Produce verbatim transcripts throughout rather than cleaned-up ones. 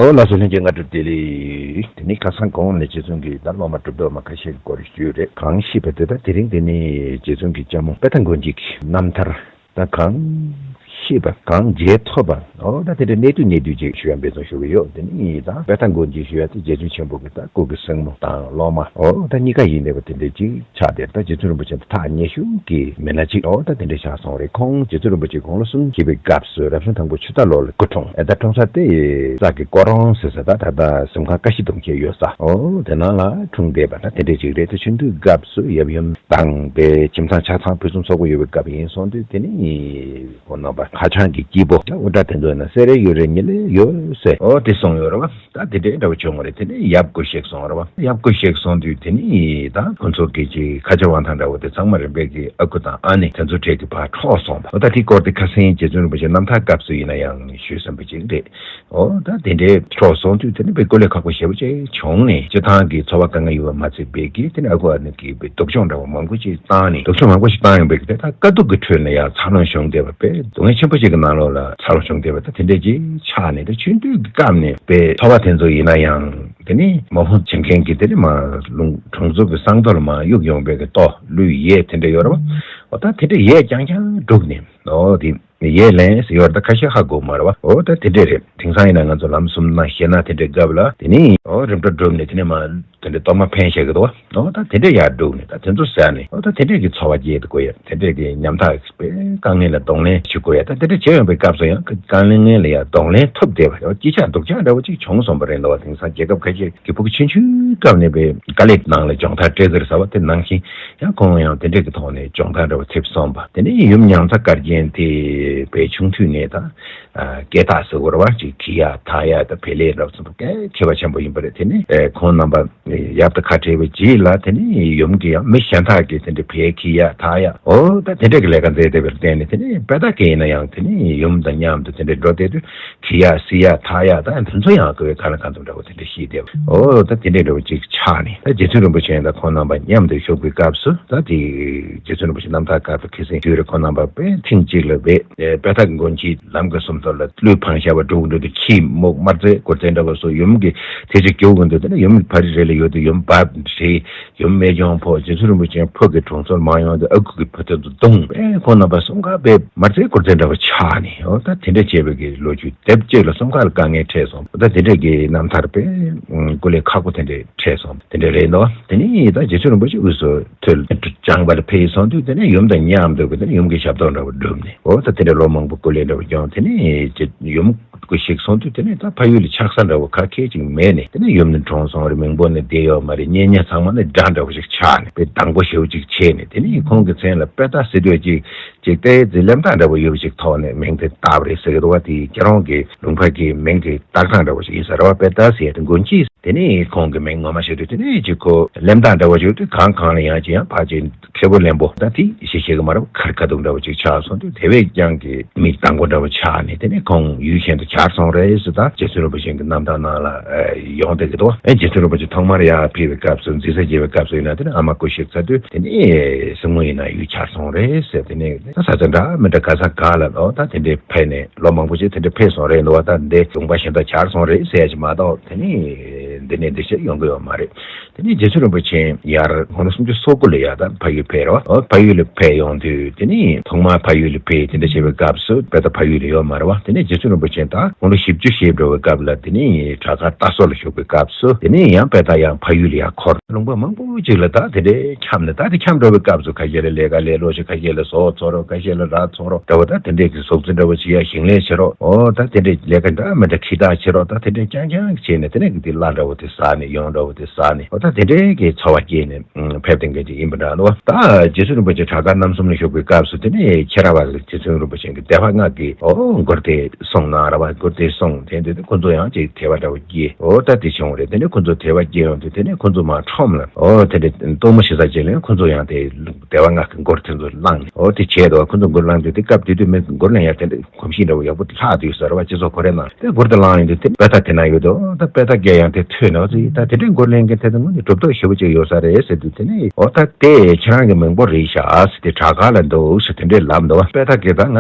ཨོ་ལགས་སོ། ལྷན་རྒྱས་སྔ་དྲོ་བདེ་ལེགས། དེ་ནི་ཁ་སང་གོང་ནས་རྗེ་བཙུན་གྱིས་ད་སློབ་མ་གྲུབ་ཐོབ་མ་ཁ་ཤས་ཀྱི་སྐོར་ཞུས་རེད། གང་ཤེས་པ་དེ་ད་དེ་རིང་དེ་ནི་རྗེ་བཙུན་གྱི་ལྕམ་མོ་པེ་ཏ་མགོན་སྐྱིད་ཀྱི་རྣམ་ཐར་ད་གང་ཤེས་པ་གང་མཇལ་ཐུབ་པ། ཨོ་ད་དེ་འདྲ་གནད་བསྡུས་གནད་བསྡུས་ཅིག་ཞུ་ཡ་འབད་བརྩོན་ཞུ་གི་ཡོད། དེ་ནི་ད་པེ་ཏ་མགོན་སྐྱིད་ཞུ་ཡ་དེ་རྗེ་བཙུན་ཆེན་པོ་གི་ད་སྐུ་གི་སྲིང་མོ་དང་སློབ་མ་ཨོ་ད་གཉིས་ཀ་ཡིན་བསྡད་པ་དེ་འདྲ་ཅིག་ཆགས་བསྡད། ད་རྗེ་བཙུན་རིན་པོ་ཆེ་ཐག་ཉེ་ཤོས་ཀྱི་མི་སྣ་གཅིག་ཨོ་ད་དེ་འདྲ་ཆགས་སོང་རེད། ཁོང་རྗེ་བཙུན་རིན་པོ་ཆེ་དགུང་ལོ་སུམ་ཅུ་བའི་སྐབས་སུ་རབ་བྱུང་དང་པོ་ཆུ་རྟ་ལོ་ལ་སྐུ་འཁྲུངས། ཨེ་ད་འཁྲུངས་ས་དེ་ས་གི་ཀོ་རོང་ཟེར་ས་ད་ད་ལྟ་གཟིམ་ཁང་ཀ་བཞི་གདུང་བརྒྱད་ཡོད་ས་ཨོ་དེ་ནང་ལ་འཁྲུངས་བསྡད་པ་ད་དེ་འདྲ་ཅིག་རེད། ད་ཆུང་དུས་སྐབས་སུ་ཡབ་ཡུམ་དང་པའི་ཁྱིམ་ཚང་ཆ་ཚང་ཕུན་སུམ་ཚོགས་པོ་ཡོད་པའི་སྐབས་ཡིན་སོང་དུས་དེ་ནི་ཁོང་རྣམ་པ་ཁ་བྱང་གི་སྐྱེས་བུ་ད་དབུ་སྐྲ་དེ་ཚོ་ན་སེ་རེ་ཡོད་རེ་ཉི་ལེ་ཡོད་ཟེར་ཨོ་དེ་གསུངས་ཡོད་རེད་བ། ད་དེ་འདྲའི་འདྲ་བོ་བྱུང་བ་རེད། དེ་ནས་ཡབ་སྐུ་གཤེགས་སོང་བ་རེད་བ། ཡབ་སྐུ་གཤེགས་སོང་དུས་དེ་ནས་ད་ཁོ་ཚོ་གི་ཅིག་ཁ་བྱང་དབང་ཐང་འདྲ་བོ་དེ་ཚང་མ་རིམ་པས་ཀྱི་ཨ་ཁུ་དང་ཨ་ནེ་དེ་ཚོ་གྲས་ཀྱི་བར་འཕྲོག་སོང་བ། འོ་ད་དེ་སྐོར་དེ་ཁ་སང་རྗེ་བཙུན་རིན་པོ་ཆེ་རྣམ་ཐར་སྐབས་སུ་ཡིན་ན་ཡང་ཞུས་ཟིན་པ་ཅིག་རེད། འོ་ད་དེ་འདྲའི་འཕྲོག་སོང་དུས་དེ་ནས་དཔེ་སྐུ་ལས་ཁག་པོ་ཞེ་པོ་ཅིག་བྱུང་ནས་སྤྱི་བཏང་གི་འཚོ་བ་དཀའ་ངལ་ཡོད་པ་མ་ཚད་པའི་གི་དེ་ནས་ཨ་ཁུ་ཨ་ནེ་གི་དཔེ་སྡུག་སྦྱོང་འདྲ་བོ་མང་པོ་ཅིག་བཏང་ནས་སྡུག་སྦྱོང་མང་པོ་ཞིག་བཏང་ཡོང་པའི་གི་དེ་ད་དཀའ་སྡུག་གི་ཁྲོད་ནས་ཡང་འཚར་ལོངས་བྱུང་བསྡད་པ་དཔེ་སྡུག་བསྔལ་ཆེན་པོ་ཞིག་གི་ནང་ལོགས་ལ་འཚར་ལོངས་བྱུང་བསྡད་པ་ད་དེ་འདྲས་ཅིག་ཆགས་ནས་ད་ཆུང་དུས་ཀྱི་སྐབས་ནས་དཔེ་འཚོ་བ་དེ་ཚོ་ཡིན་ན་ཡང་དེ་ནི་མ་འོངས་བྱེད་མཁན་གྱི་དེ་ནི་མ་ལུང་གྲོང་ཚོ་གི་སྲང་མདོ་ལ་མ་གཡུག་ཡོང་པའི་གི་ལྟོ་ལུས་ཡས་དེ་འདྲས་ཡོད་རེད་བ། འོ་ད་དེ་འདྲས་ཡས་རྐྱང་རྐྱང་བསྒྲུགས་ནས་འོ་དེ་ཡས་ལེན་ཟེར་ཡོད་རེད། ད་ཁ་ཤས་ཧ་གོ་མ་རེད་བ། འོ་ད་དེ་འདྲས་རེད། དེང་སང་ཡིན་ན་ང་ཚོ་ལམ་གསུམ་ན་ཞེ་ན་དེ་འདྲས་སྐབས་ལ་དེ་ནི་འོ་རིམ་གྲོ་བསྒྲུབས་ནས་དེ་ནི་མ། དེ་འདྲའི་གཏོར་མ་འཕེན་བྱེད་ཀྱི་འདུག་བ། འོ་ད་དེ་འདྲས་ཡར་བསྒྲུགས་ནས་ད་དེ་ཚོ་ཟ་ནས་འོ་ད་དེ་འདྲས་ཀྱི་འཚོ་བ་སྐྱེལ་དགོས་ཡ། དེ་འདྲས་ཀྱི་ཉམ་ཐག་པའི་དཀའ་ངལ་ལ་གདོང་ལེན་བྱེད་དགོས་ཡ། ད་དེ་འདྲས་བྱེད་ཡོང་པའི་སྐབས་སུ་ཡང་དཀའ་ངལ་ལ་ཡ་གདོང་ལེན་ཐུབ་བསྡད་པ་འོ་སྐྱིད་ཆགས་སྡུག་ཆགས་འདྲ་བོ་ཅིག་བྱུང་སོང་བ་རེད་འདུག་བ། དེང་སང་རྒྱལ་ཁབ་ཁ་ཤས་ཀྱི་ཕྲུ་གུ་ཆུང་ཆུང་སྐབས་ནས་པའི་དཀའ་ལས་ནང་ལ་སྦྱོང་ཐག་བྲེལ་ཟེར་ཟ་བ་དེ་ནང་བཞིན་ཡང་ཁོང་ཡང་དེ་འདྲས་ཀྱི་ཐོག་ནས་སྦྱོང་ཐག་འདྲ་བོ་ཐེབས་སོང་བ། དེ་ནས་ཡུམ་མྱང་ཚ་དཀར་རྒྱན་དེ་པའི་ཆུང་དུས་ནས་ད། སྐད་ཐག་ཟེར་དགོས་རེད་བ། ཅིག་ཁྱི་ཡ་ཐག་ཡ་དང་བལ་ལས་རབ་ཚུན་པོ་སྐད་མཁས་པ་ཆེན་པོ་ཡིན་པ་རེད། དེ་ནི་ཨེ་ཁོང་རྣམ་པ་ཡབ་དང་ཁ་བྲལ་བའི་རྗེས་ལ་དེ་ནི་ཡུམ་གྱི་ཡང་མི་གཞན་དག་གིས་དེ་འདྲའི་བལ་ཁྱི་ཡ་ཐག་ཡ་འོ་ད་དེ་འདྲ་གི་ལས་ཀ་མཛད་བསྡད་པར་བརྟེན་ནས་དེ་ནི་དཔེ་ད་གས་ཡིན་ན་ཡང་དེ་ནི་ཡུམ་དང་མཉམ་དུ་དེ་འདྲའི་འགྲོ་བསྡད་དུས་ཁྱི་ཡ་སི་ཡ་ཐག་ཡ་ད་དེ་ཚོ་ཡང་དགའ་བའི་ག་ན་ག་འདུག་འདྲ་བོ་དེ་འདྲ་ཤེས་བསྡད་འོ་ད་དེ་འདྲའི་འདྲ་བོ་ཅིག་ཆགས་ནས་ད་རྗེ་བཙུན་རིན་པོ་ཆེ་དང་ཁོང་རྣམ་པ་མཉམ་དུ་བཞུགས་པའི་སྐབས་སུ་ད་དེ་རྗེ་བཙུན་རིན་པོ་ཆེ་རྣམ་ཐར་སྐབས་སུ་ཁ་སང་ཞུས་རེད། ཁོང་རྣམ་པ་དཔེ་ཐེངས་གཅིག་ལ་བས་དཔེ་ད་མགོན་གྱི་ལམ་གྱི་སུམ་མདོ་ལ་ཀླུའི་འཕང་ཞབས་པ་འགྲོ་འགྲོ་དུས་ཁྱི་མོ་དམར་རྫས་གུར་རྫས་འདྲ་བ་སོགས་ཡུམ་གྱི་དེ་ཅིག་རྒྱུག་གི་འདུག་དེ་ནས་ཡུམ་ཕ་རི་རེ་ལ་ཡོད་དུས་ཡུམ་བབས་བྲིས། ཡུམ་རྨད་བྱུང་ཕོ་རྗེ་བཙུན་རིན་པོ་ཆེ་ཕོ་གི་གྲོང་ཚོར་མ་ཡོང་དུས་ཨ་ཁུ་གི་བུ་དེ་ཚོ་བརྡུངས་པས་ཁོང་རྣམ་པ་གསུམ་ཀ་དཔེ་དམར་རྫས་གུར་རྫས་འདྲ་བ་ཆགས་ནས་འོ་ད་དེ་འདྲ་བྱས་པའི་གི་ལོ་རྒྱུས་དེབ་ཅིག་ལ་གསུམ་ཀ་ལ་དཀའ་ངལ་འཕྲད་སོང་། འོ་ད་དེ་འདྲ་གི་རྣམ་ཐར་དཔེ་སྐུ་ལས་ཁག་པོ་དེ་འདྲ་འཕྲད་སོང་། དེ་འདྲ་རེད་འདུག་དེ་ནས་ད་རྗེ་བཙུན་རིན་པོ་ཆེ་དབུས་སུ་ཐོད་སྦྱངས་པ་ལ་ཕེབས་སོང་དུས་དེ་ནས་ཡུམ་དང་མཉམ་དུ་གི་དེ་ནས་ཡུམ་གྱི་ཞབས་ཏོག་འདྲ་བོ་བསྒྲུབས་ནས་འོ་ད་དེ་འདྲ་ལོ་མང་པོ་སྐུ་ལས་འདྲ་བོ་བསྐྱངས། དེ་ནས་ཡུམ་སྐུ་གཤེགས་སོང་དུས་དེ་ནས་ད་ཕ་ཡུལ་ལ་ཆགས་ས་འདྲ་བོ་ག་གེ་ཅིག་མེད་ནས་དེ་ནས་ཡུམ་ནི་གྲོངས་སོང་རེད། མིང་པོ་ནི་བསྡད་ཡོད་མ་རེད། གཉེན་ཉེ་ཚང་མ་ནི་དགྲ་འདྲ་བོ་ཞིག་ཆགས་ནས་དཔེ་སྡང་པོ་ཞེ་པོ་ཅིག་བྱས་ནས་དེ་ནས་ཁོང་གི་མཚན་ལ་དཔེ་ལྟ་ཟེར་དུས་ཅིག་ཅིག་ཏའི་ཙི་གླེམ་སྟངས་འདྲ་བོ་ཡོད་པ་ཞིག་ཐོག་ནས་མིང་དེ་བཏགས་པ་རེད་ཟེར་གི་འདུག་བ། དེ་ཁྱེད་རང་གི་ལུང་པ་གི་མིང་གི་བཏགས་སྟངས་འདྲ་བོ་ཞིག་ཡིན་ས་རེད་བ། དཔེ་ལྟ་ཟེར་ཡ་དེ་མགོན་སྐྱིད་དེ་ནས་ཁོང་གི་མིང་ངོ་མ་ཤེས་དུས་དེ་ནས་ཅིག་ཁོ་གླེམ་སྟངས་འདྲ་བོ་ཞིག་དུས་གང་གང་ལ་ཡང་ཅིག་ཡང་ཕར་ཅིག་མཁས་པོ་གླེན་པོ་ད་དེ་ཤེས་ཤེས་གི་མ་རེད། ཁར་ཁ་ཐུག་འདྲ་བོ་ཅིག་ཆགས་སོང་དུས་དེ་བས་ཀྱང་གི་མི་དང་པོ་འདྲ་བོ་ཆགས་ནས་དེ་ནས་ཁོང་ཡུལ་གཞན་དུ་གྱར་སོང་རེད་ཟེར། ད་རྗེ་བཙུན་རིན་པོ་ཆེ་གི་རྣམ་ཐར་ནང་ལ་ཡོང་བསྡད་ཀྱི་འདུག་ཨེ་རྗེ་བཙུན་རིན་པོ་ཆེ་ཐོག་མར་ཡར་ཕེབས་པའི་སྐབས་སུ་འཛིན་ས་བརྗེ་བའི་སྐབས་སུ་ཡིན་ན་དེ་ནས་ཨ་མ་སྐུ་གཤེགས་ཚར་དུས་དེ་ནས་སྲིང་མོ་ཡིན་ན་ཡུལ་གྱར་སོང་རེད་ཟེར། དེ་ནས་ད་ས་ཆ་འདྲ་མི་འདྲ་ག་ས་ག་ལ་ཨོ་ད་དེ་འདྲའི་ཕེབས་ནས་ལོ་མང་པོ་ཞིག་དེ་འདྲའི་ཕེབས་སོང་རེད་འདུག་བ། ད་འདི་ལུང་པ་གཞན་དུ་གྱར་སོང་རེད་ཟེར་ཡ་ཞིག་མ་གཏོགས་དེ་ནས་འདི་ནས་འདི་ཕྱིར་ཡོང་གི་ཡོད་མ་རེད། དེ་ནས་རྗེ་བཙུན་རིན་པོ་ཆེ་ཡར་དགུང་ལོ་སུམ་ཅུ་སོ་དགུ་ལ་ཡར་ད་ཕ་ཡུལ་ཕེབས་རེད་བ། ཨོ་ཕ་ཡུལ་ལ་ཕེབས་ཡོང་དུས་དེ་ནས་ཐོག་མར་ཕ་ཡུལ་ལ་ཕེབས་དེ་འདྲ་བྱེད་པའི་སྐབས་སུ་དཔེ་ད་ཕ་ཡུལ་ལ་ཡོད་མ་རེད་བ། དེ་ནས་རྗེ་བཙུན་རིན་པོ་ཆེ་ད་དགུང་ལོ་བཞི་བཅུ་བཞེས་འགྲོ་བའི་སྐབས་ལ་དེ་ནས་བྲག་དཀར་རྟ་སོ་ལ་བཞུགས་པའི་སྐབས་སུ་དེ་ནས་ཡང་དཔེ་ད་ཡང་ཕ་ཡུལ་ལ་ཡར་འཁོར། ལུང་པ་མང་པོ་ཅིག་ལ་ད་དེ་འདྲའི་འཁྱམས་ནས་ད་དེ་འཁྱམས་འགྲོ་བའི་སྐབས་སུ་ཁ་ཤས་ལ་ལས་ཀ་ལས་ལོ་ཞིག་ཁ་ཤས་ལ་ཟོག་འཚོ་རོགས་ཁ་ཤས་ལ་ར་འཚོ་རོགས་འདྲ་བོ་ད་དེ་འདྲས་ཀྱི་ཟོག་རྫི་འདྲ་བོ་བྱེད་ཡ་ཞིང་ལས་བྱེད་རོགས་ཨོ་ད་དེ་འདྲས་ལས་ཀ་འདྲ་མི་འདྲ་ཁྱི་དག་བྱེད་རོགས་ད་དེ་འདྲས་རྐྱང་རྐྱང་བྱས་ནས་དེ་ནས་ཀྱི་དེ་གླ་འདྲ་བོ་དེ་ཟ་ནས་ཡོང་འདྲ་བོ་དེ་ཟ་ནས་ཨོ་ད་དེ་འདྲས་ཀྱི་འཚོ་བ་སྐྱེལ་ནས་ཕེབས་དེ་འདྲས་ཀྱི་ཡིན་པ་འདྲ་འདུག་ད་རྗེ་བཙུན་རིན་པོ་ཆེ་བྲག་དཀར་རྣམ་གསུམ་ལ་བཞུགས་པའི་སྐབས་སུ་དེ་ནས་ཁྱེད་རང་བ་རྗེ་བཙུན་རིན་པོ་ཆེ་གི་དད་པ་ང་གི་ཨོ་མགུར་དེ་གསུངས་གནང་ར་བ། མགུར་དེ་གསུངས་དེ་འདྲས་ཁོ་ཚོ་ཡང་ཅིག་དད་པ་འདྲ་བོ་སྐྱེས། ཨོ་ད་དེ་བྱུང་བ་རེད། དེ་ནས་ཁོ་ཚོ་དད་པ་སྐྱེས་ཡོང་དུས་དེ་ནས་ཁོ་ཚོ་མར་ཁྲོམ་ལ་ཨོ་དེ་འདྲ་གཏོར་མ་ཞེ་ས་བྱས་ལས་ཁོ་ཚོ་ཡང་དེ་དད་པ་ང་གི་མགུར་དེ་ཚོ་བླངས་ནས་ཨོ་དེ་བྱས་འདུག་ཁོ་ཚོ་མགུར་བླངས་དུས་དེ་སྐབས་དེ་དུས་མི་མགུར་ལེན་ཡ་དེ་འདྲ་གོམས་གཤིས་འདྲ་བོ་ཡག་པོ་ལྷག་དུས་ཟེར་བ་སྤྱི་ཚོགས་ཁོ་རེ་ནང་དེ་མགུར་དེ་བླངས་ཡོང་དུས་དེ་དཔེ་ད་དེ་ན་ཡོད་དོ། ད་དཔེ་ད་སྐད་ཡང་དེ་ཐོས། ནོ་ཟེར། ད་དེ་འདྲའི་མགོ་ལེན་མཁན་དེ་ཚོ་དངོས་གནས་གྲུབ་རྟགས་ཞེ་པོ་ཅིག་ཡོད་ས་རེད་ཟེར་དུས། དེ་ནས་འོ་ད་དེ་ཁྱེད་རང་གི་མིང་པོ་རེད་ཤག་ཟེར་དེ་དྲ་ག་ལ་འདུག་ཟེར་དེ་འདྲའི་ལབ་འདུག་དཔེ་ད་གི་ད་ང་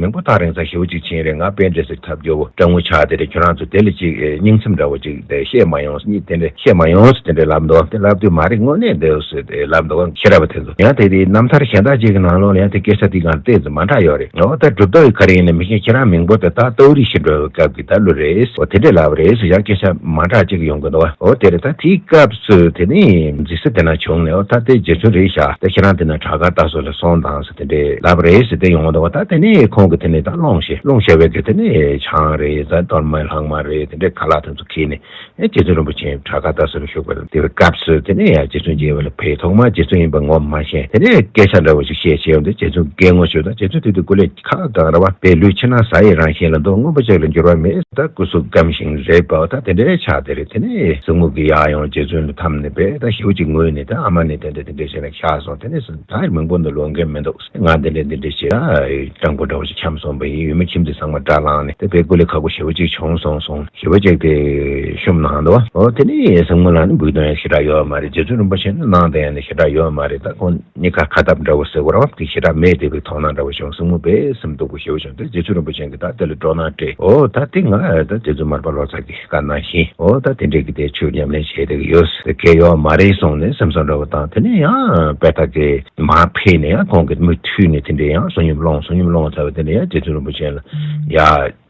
མིང་པོ་ཐག་རིང་ས་ཞེ་པོ་ཅིག་ཕྱིན་རེད། ང་པན་ཌི་ཟེར་ཐབས་སྐྱོ་བོ་སྤྲང་བོ་ཆགས་དེ་རེད། ཁྱོད་རང་ཚོ་དེ་ལ་ཅིག་སྙིང་ཚིམ་འདྲ་བོ་ཅིག་དེ་བཤད་མ་ཡོང་ཟེར་དེ་འདྲའི་ལབ་འདུག་དེ་ལབ་དུས་མ་རེད། དངོས་གནས་འདུག་ཟེར་དེ་ལབ་འདུག་ཤེས་རབ་པ་དེ་ཚོ་ཡང་དེ་དེའི་རྣམ་ཐར་གཞན་དག་ཅིག་གི་ནང་ལོགས་ལ་ཡང་དེ་སྐད་ཆ་དེ་གང་ཏོག་ཙམ་མ་འདྲ་ཡོད་རེད། འོ་ད་གྲུབ་རྟགས་ཡི་ག་རེ་ཡིན་ན་མི་ཤེས། ཁྱེད་རང་མིང་པོ་དེ་ད་ཏའོ་རི་ཞེས་འགྲོ་བའི་སྐབས་ཀྱི་ད་ལོ་རེད། འོ་དེ་འདྲས་ལབ་རེད་ཟེར། ཡང་སྐད་ཆ་མ་འདྲ་ཅིག་ཡོང་གི་འདུག་འོ་དེ་རེད། ད་དེའི་སྐབས་སུ་དེ་ནས་མཛེས་ས་དེ་ན་བྱུང་ནས། འོ་ད་དེ་རྗེ་བཙུན་རེད་ཤག་ད་ཁྱེད་རང་དེ་ན་དྲག་ག་ལྟ་སོགས་ལ་སོང་དང་ཟེར་དེ་འདྲས་ལབ་རེད་ཟེར་དེ་ཡོང་གི་འདུག་ད་དེ་ནས་ཁོང་གིས་དེ་ནས་ད་སློང་ཞེས་སློང་ཞེས་པའི་གི་དེ་ནས་ཆང་རེད། ད་གཏོར་མ་ལྷག་མ་རེད། དེ་འདྲས་ཁ་ལག་དེ་ཚོ་ཁྱེར་ནས། ཨེ་རྗེ་བཙུན་རིན་པོ་ཆེ་དྲག་ག་ལྟ་སོགས་ལ་བཞུགས་པ་དང་། དེ་བའི་སྐབས་སུ་དེ་ནས་ཡང་རྗེ་བཙུན་མཇལ་བ་ལ་ཕེབས། ཐོག་མར་རྗེ་བཙུན་ཡིན་པ་ངོ་མ་ཤེས། དེ་ནས་སྐད་ཆ་འདྲ་བོ་ཞིག་བཤད་བྱས་ཡོང་དུས་རྗེ་བཙུན་སྐད་ངོ་ཤོར་དང་། རྗེ་བཙུན་དེ་དུས་སྐུ་ལས་ཁག་གང་ར་བ་པའི་ལུས་ཕྱི་ནང་གཟའ་ཡི་རང་བཞིན་ལ་འདུག་སྔོན་པོ་ཅིག་ལ་འགྱུར་བ་མེད། ད་སྐུ་གཟུགས་སྐམ་ཞིང་རེད་པ། ད་དེ་འདྲའི་ཆགས་དེ་རེད། དེ་ནས་སྲིང་མོ་གི་ཡར་ཡོང་རྗེ་བཙུན་ལ་འཐམས་ནས་བས་ད་ཞེ་པོ་ཅིག་ངུས་ནས། ད་ཨ་མ་ནི་དེ་འདྲ་དེ་འདྲ་བྱས་ནས་ཤག་སོང་། དེ་ནས་ད་མིང་པོ་འདི་ལོ་འགན་མི་འདུག་ང་དེ་འདྲ་དེ་འདྲ་བྱས། ད་སྤྲང་པོ་འདྲ་བོ་ཞིག་འཁྱམས་སོང་བ་ཡིན། ཡུལ་མི་ཁྱིམ་མཚེས་ཚང་མ་དགྲ་ལངས་ནས་དེ་བས་སྐུ་ལས་ཁག་པོ་ཞེ་པོ་ཅིག་བྱུང་སོང་སོང་། ཞེ་པོ་ཅིག་དེ་ཤུམ་ནང་དུ། འོ་དེ་ནས་སྲིང་མོ་ལ་ནི་འབུལ་དོན་ཡང་ཞེ་དྲག་ཡོད་མ་རེད། རྗེ་བཙུན་རིན་པོ་ཆེ་ནི་གནང་དོན་ཡང་ནི་ཞེ་དྲག་ཡོད་མ་རེད། ད་ཁོང་གཉིས་ཀ་ཁ་འཐབ་འདྲ་བོ་ཟེར་བ་རེད་པ། དེ་ཞེ་དྲག་མེད་བསྡད་པའི་མཐོང་སྣང་འདྲ་བོ་བྱུང་། སྲིང་མོ་དཔེ་སེམས་སྡུག་པོ་ཞེ་པོ་བྱུང་སྟེ་རྗེ་བཙུན་རིན་པོ་ཆེ་གིས་ད་དེ་ལ་སྤྲོ་སྣང་སྤྲད། འོ་ད་དེ་ང་ད་རྗེ་བཙུན་མར་པ་ལོ་ཙཱ་གིས་བཀའ་གནང་བཞིན། འོ་ད་དེ་འདྲའི་གི་དེ་ཆོས་ཉམས་ལེན་བྱེད་བསྡད་ཀྱི་ཡོད། དེ་གལ་ཡོད་མ་རེད་གསུངས་ནས་སེམས་བསམ་འདྲ་བོ་བཏང་། དེ་ནས་ཡང་དཔེ་ཐག་གི་མར་ཕེབས་ནས་ཡང་ཁོང་གིས་མུ་མཐུད་ནས་དེ་འདྲའི་ཡང་བསོད་སྙོམས་སློང་། བསོད་སྙོམས་སློང་ཚར་བ་དེ་ནས་ཡང་རྗེ་བཙུན་རིན་པོ་ཆེ་ལ་ཡ་